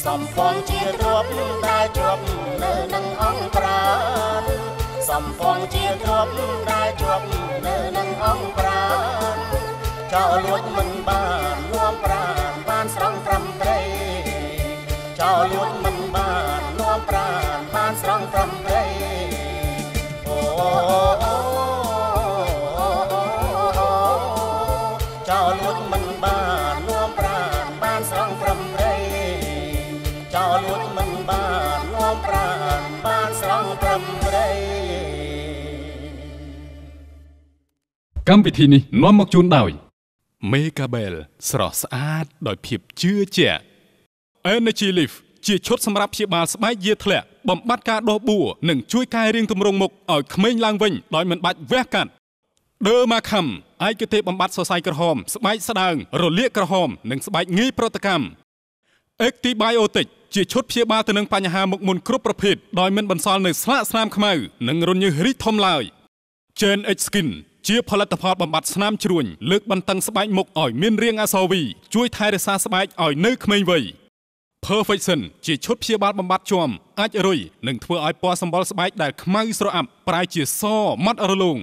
សំផងជាទ្រព្យដែលជាប់នៅនឹងអង្គប្រាណសំផងជាទ្រព្យដែលជាប់នៅនឹងអង្គប្រាណចោលលួចមិនបាននាំប្រាណបានស្រង់ត្រឹមព្រៃចោលលួចមិនបាននាំប្រាណបានស្រង់ត្រឹមព្រៃអូអូចោលលួចមិនបាននាំប្រាណបានស្រង់ត្រឹមព្រៃចោលលួចមិនបាននាំប្រាណបានស្រង់ត្រឹមព្រៃកម្មវិធីនេះនាំមកជូនដោយមេកាបែលស្រស់ស្អាតដោយភាពជឿជាក់ Energy Lift ជាឈុតសម្រាប់ព្យាបាលស្បែកយាធ្លាក់បំបត្តិការដុះបួរនិងជួយកែរាងទម្រង់មុខឲ្យក្មេងឡើងវិញដោយមិនបាច់វះកាត់ដឺម៉ាខាំឯកទេសបំបត្តិសរសៃក្រហមស្បែកស្ដើងរលាកក្រហមនិងស្បែកងាយប្រតិកម្ម Actibiotic ជាឈុតព្យាបាលទៅនឹងបញ្ហាមុខមុនគ្រប់ប្រភេទដោយមិនបន្សល់នៅស្លាកស្នាមខ្មៅនិងរញើសរីកធំឡើយ Gen X Skin ជាផលិតផលបំបត្តិស្នាមជ្រួញលើកបន្តឹងស្បែកមុខឲ្យមានរាងអក្សរវីជួយថែរក្សាស្បែកឲ្យនៅក្មេងវ័យ Perfection ជាឈុតព្យាបាលបំបត្តិជាំអាចរុយនិងធ្វើឲ្យពណ៌សម្បុរស្បែកដែលខ្មៅស្រអាប់ប្រែជាសម៉ត់រលោង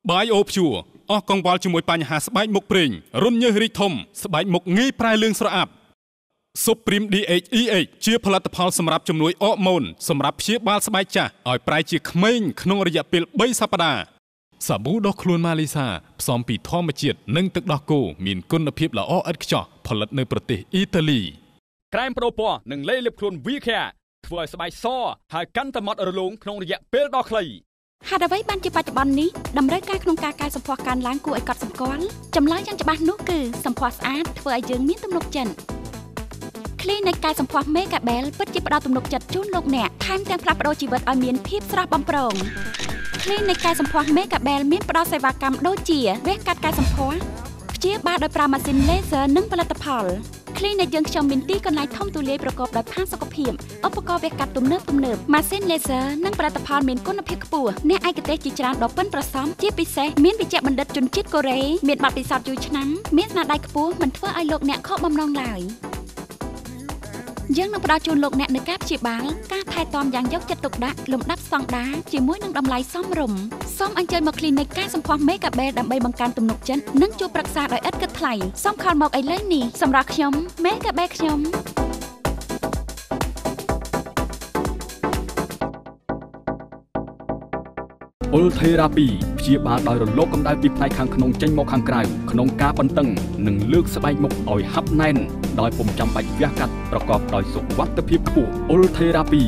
Bio Pure អស់កង្វល់ជាមួយបញ្ហាស្បែកមុខប្រេងរន្ធញើសរីកធំស្បែកមុខងាយប្រែលឿងស្រអាប់ Supreme DHEH ជាផលិតផលសម្រាប់ជំនួយអរម៉ូនសម្រាប់ព្យាបាលស្បែកចាស់ឲ្យប្រែជាក្មេងក្នុងរយៈពេល3សប្តាហ៍សាប៊ូដោះខ្លួនម៉ាឡេសាផ្សំពីធម្មជាតិនិងទឹកដោះគោមានគុណភាពល្អឥតខ្ចោះផលិតនៅប្រទេសអ៊ីតាលីក្រែមប្រូពណ៌និងលេលាបខ្លួន Vicare ធ្វើឲ្យស្បែកសហើយកាន់តែម៉ត់រលោងក្នុងរយៈពេលដ៏ខ្លីហេតុអ្វីបានជាបច្ចុប្បន្ននេះតម្រូវការក្នុងការកែសម្ផស្សកើនឡើងគួរឲ្យកត់សម្គាល់ចម្លើយយ៉ាងច្បាស់នោះគឺសម្ផស្សស្អាតធ្វើឲ្យយើងមានទំនុកចិត្តគ្លីនិកកែសម្ផស្សមេកាបែលពិតជាផ្ដល់ទំនុកចិត្តជូនលោកអ្នកថែមទាំងផ្លាស់ប្ដូរជីវិតឲ្យមានភាពស្រស់បំព្រងគ្លីនិកកែសម្ផស្សមេកាបែលមានផ្ដល់សេវាកម្មដូចជាវះកាត់កែសម្ផស្សព្យាបាលដោយប្រើម៉ាស៊ីនលេស័រនិងផលិតផលគ្លីនិកយើងខ្ញុំមានទីកន្លែងធំទូលាយប្រកបដោយផាសុកភាពឧបករណ៍វះកាត់ទំនើបម៉ាស៊ីនលេស័រនិងផលិតផលមានគុណភាពខ្ពស់អ្នកឯកទេសជាច្រើនដ៏ប៉ិនប្រសប់ជាពិសេសមានវិជ្ជបណ្ឌិតជនជាតិកូរ៉េមានបទពិសោធន៍យូរឆ្នាំមានស្នាដៃខ្ពស់មិនធ្វើឲ្យលោកអ្នកខកបំណងឡើយយើងនឹងផ្ដល់ជូនលោកអ្នកនូវការព្យាបាលការថែទាំយ៉ាងយកចិត្តទុកដាក់លំដាប់ស្តង់ដារជាមួយនឹងតម្លៃសមរម្យសូមអញ្ជើញមកគ្លីនិកកែសម្ផស្សមេកាបែលដើម្បីបង្កើនទំនុកចិត្តនិងជួបប្រឹក្សាដោយឥតគិតថ្លៃសូមខលមកឥឡូវនេះសម្រាប់ខ្ញុំមេកាបែលខ្ញុំ Ultherapy ព្យាបាលដោយរលកកម្ដៅពីផ្នែកខាងក្នុងចេញមកខាងក្រៅក្នុងការបន្តឹងនិងលើកស្បែកមុខឲ្យហាប់ណែនដោយពុំចាំបាច់វះកាត់ប្រកបដោយសុវត្ថិភាពខ្ពស់ Ultherapy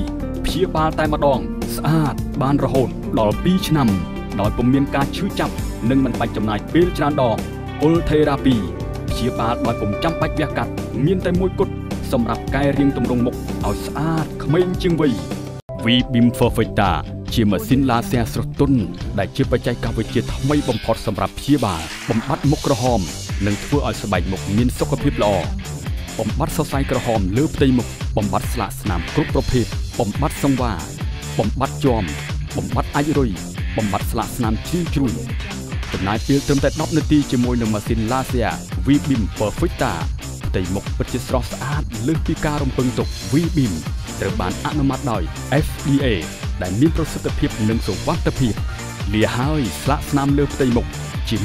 ព្យាបាលតែម្ដងស្អាតបានរហូតដល់2ឆ្នាំដោយពុំមានការឈឺចាប់និងមិនបាច់ចំណាយពេលច្រើនដង Ultherapy ព្យាបាលដោយពុំចាំបាច់វះកាត់មានតែមួយគត់សម្រាប់កែរាងទម្រង់មុខឲ្យស្អាតក្មេងជាងវ័យ V-Beam Perfecta ជាម៉ាស៊ីនឡាស៊ែស្រទន់ដែលជាបច្ចេកវិទ្យាថ្មីបំផុតសម្រាប់ព្យាបាលបំបត្តិមុខក្រហមនិងធ្វើឲ្យស្បែកមុខមានសុខភាពល្អបំបត្តិសរសៃក្រហមលើផ្ទៃមុខបំបត្តិស្លាកស្នាមគ្រប់ប្រភេទបំបត្តិសង្វាបំបត្តិជាំបំបត្តិអាចរុយបំបត្តិស្លាកស្នាមជ្រីវជ្រួញចំណាយពេលត្រឹមតែ10នាទីជាមួយនឹងម៉ាស៊ីនឡាស៊ែ V-Beam Perfecta ផ្ទៃមុខពិតជាស្រស់ស្អាតលើសពីការរំពឹងទុក V-Beam ត្រូវបានអនុម័តដោយ FDA ដែលមានប្រសិទ្ធភាពនិងសុវត្ថិភាពលាហើយស្លាកស្នាមលើផ្ទៃមុខជា